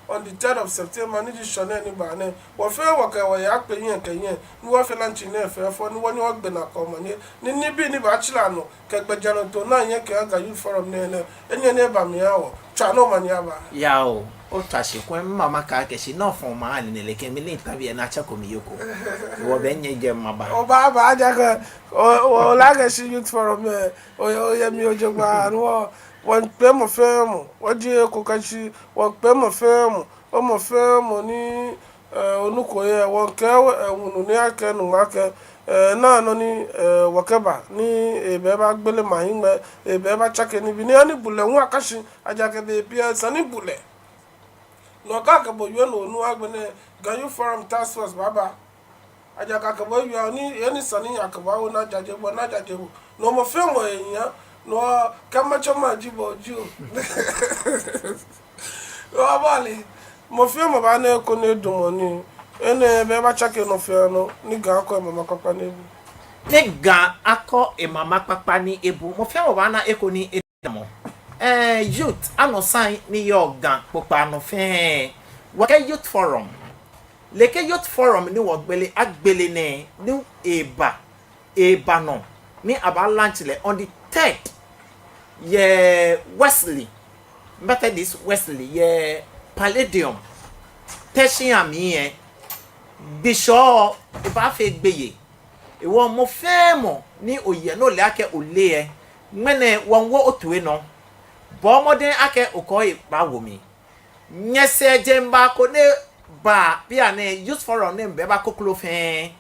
on the third of September, ni ji Shɔ nɛɛ ni baa nɛɛ, wɔ fɛɛ wɔkɛ wɔhe akpe hiɛ kɛ hiɛ, ni wɔfee launching nɛɛ fɛfɛo, ni wɔnyɛ wɔgbe naa kɛ omanye, ni nibii ni baatsila nɔ kɛ gbɛjianɔtoo ni anyɛ kɛya Ga Youth Forum nɛɛ nɛɛ, enyɛ ni eba mli eha wɔ. Tswa ni omanye aba. Yoo, otswa shi kwɛ, mama makɛɛ akɛ shi nɔ fɔŋ ma ani nɛkɛ mli ni tabi ena tsɛ ko mi yoko. Wɔbɛ nyɛ jɛ maba. Obaaba, ejaakɛ o, o, ole akɛ shi Youth Forum lɛ, o, oyɛ mli jogbaŋŋ, wɔ, wɔmiikpee mɔ fɛɛ mɔ, wɔji eko kɛ shi, wɔmiikpee mɔ fɛɛ mɔ, o mɔ fɛɛ mɔ ni, eh, onu ko yɛ, wɔmiikɛɛ, eh, wunu ni akɛ nu akɛ, eh, naa nɔ ni, eh, wɔkɛba, ni, eh, ebɛ baagbele maŋ hiŋmɛi, eh, ebɛ baatsake nibii, ni ani bulɛ hu akashi, ejaakɛ be pii lɛ, esa ni bulɛ. No kɛ akɛ bo yɔɔ nɔ onu agbɛnɛ, Ga Youth Forum Task Force baaba. Ejaakɛ akɛ bo yɔɔ ni, eni esa ni akɛ bo awo ni ajaje bo, ni ajaje bo. No mɔ fɛɛ mɔ ehiaa, no kɛ maŋtsɛ maŋ ji bo ji o. Yoo, abale. Mɔ fɛɛ mɔ baana eko ni edamɔ ni, enɛ bɛ baatsake nɔ fɛɛ nɔ, ni Ga akɔ emama kpakpa ni ebu. Ni Ga akɔ emama kpakpa ni ebu. Mɔ fɛɛ mɔ baana eko ni edamɔ. Eh, youth, anɔ sane ni yɔɔ Ga kpokpaa nɔ fɛɛ. Wɔkɛɛ Youth Forum. Lɛ kɛ Youth Forum ni wɔgbele agbele nɛɛ ni eba, eba nɔ ni abaa launch lɛ on the third yɛ Wesley, Methodist Wesley yɛ Palladium, Teshie amli lɛ, gbi Shɔ lɛ ebaafee gbeyei. Hewɔ mɔ fɛɛ mɔ ni oyɛ ni ole akɛ ole lɛ, ŋmɛnɛ wɔŋwo otoi nɔ. Bɔɔ mɔdɛŋ akɛ okɛ ohe baawo mli. Nyɛsɛɛ jeŋba ko ni baa bianɛ Youth Forum nɛɛ mli bɛ eba kokloo fɛɛ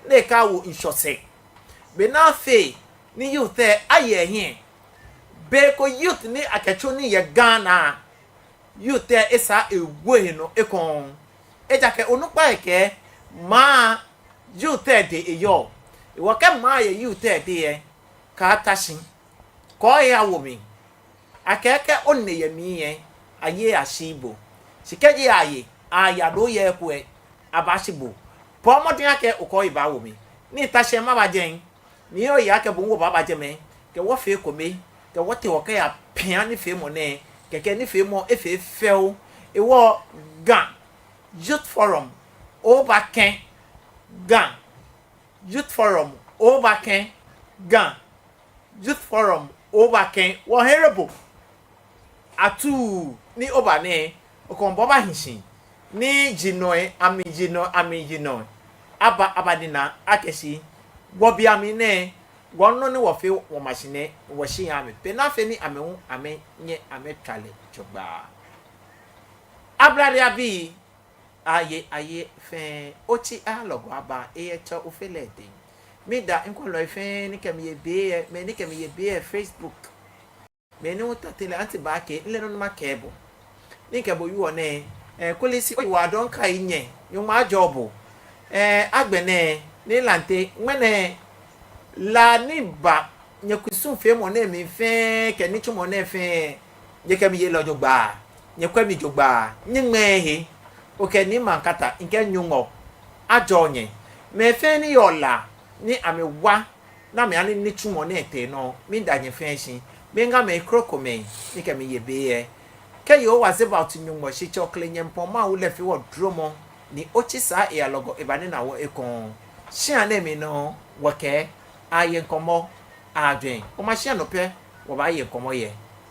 ni ekɛwo ŋshɔ sɛɛ. Bɔ ni afee ni youth lɛ aye ehiɛ. Be ko youth ni akɛtsu nii yɛ Ghana, youth lɛ esaa ewo ehe nɔ ekoŋŋ. Ejaakɛ onukpai kɛɛ maŋ youth lɛ dɛŋ eyɔɔ. Hewɔ kɛ maŋ yɛ youth lɛ dɛŋ lɛ, kaata shi. Kɛ ohe awo mli. Akɛɛ kɛ one yɛ mli lɛ, ayeee ashieee bo. Shi kɛji aye, aya ni oyɛ eko lɛ, abaashi bo. Bɔɔ mɔdɛŋ akɛ okɛ ohe baawo mli. Ni ta shi lɛ maba jɛi. Ni oya kɛ bo ŋwo baaba jɛmɛ, kɛ wɔfee ekome, kɛ wɔtee wɔkɛya pia nifeemɔ nɛɛ, kɛkɛ nifeemɔ lɛ efee fɛo. Hewɔ Ga Youth Forum, oobakɛ. Ga Youth Forum, oobakɛ. Ga Youth Forum, oobakɛ. Wɔhere bo atuu ni oba nɛɛ, okɔmɔ bɔ baahi shi. Ni jinɔi, amɛjinɔi, amɛjinɔi aba, abanina akɛ shi wɔbii amli nɛɛ, wɔnɔ ni wɔfee wɔmashi nɛɛ, wɔshia amɛ. Bɔ ni afee ni amɛ hu amɛnyɛ amɛtswa lɛ jogbaŋŋ. Ablade abii, ayei, ayei fɛɛ, otsi alɔgɔ aba, eyɛ Tsɛ Ofe lɛ dɛŋ. Miida ŋkɔlɔi fɛɛ ni kɛ mi yɛ biɛ, mɛi ni kɛ mi yɛ biɛ Facebook. Mɛi ni hu ta tɛŋŋ lɛ, Aunty Baake, ŋlɛ nɔ ni makɛɛ bo. Ni kɛ bo wieɔ nɛɛ, eh, kulɛ shi oyiwaladɔŋŋ kã nyɛ, Nyɔŋmɔ ajɔɔ bo. Eh, agbɛnɛ, Nii Lante, ŋmɛnɛ, La ni ba nyɛkusum feemɔ nɛɛ mli fɛɛ, kɛ nitsumɔ nɛɛ fɛɛ, nyɛkɛ mi ye lɛ jogbaŋŋ, nyɛkwɛ mi jogbaŋŋ, nyɛŋmɛɛ he. Okɛ Nii Mankata, ŋkɛɛ Nyɔŋmɔ ajɔɔ nyɛ. Mɛi fɛɛ ni yɔɔ La, ni amɛwa, ni amɛha ni nitsumɔ nɛɛ tee nɔ, miida nyɛ fɛɛ shi. Miiŋa mɛi krokomɛi ni kɛ mi yɛ biɛ. Kɛ Yehowa Zebaot Nyɔŋmɔ Shitsɛ Ɔklenyɛmpɔn Mawu lɛ fee wɔ dromɔ, ni otsi saa eyalɔgɔ ebanina wɔ ekoŋŋ. Shia nɛɛ mli nɔ, wɔkɛ, aye ŋkɔmɔ, ajwɛŋ. Wɔma shia nɔ pɛ, wɔbaaye ŋkɔmɔ yɛ,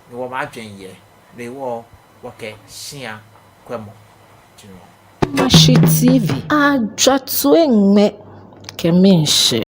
ni wɔbaajwɛŋ yɛ, no hewɔ wɔkɛ shia kwɛmɔ ji nɔ. Mashi T V, ajwa toi ŋmɛ kɛ miishɛɛ.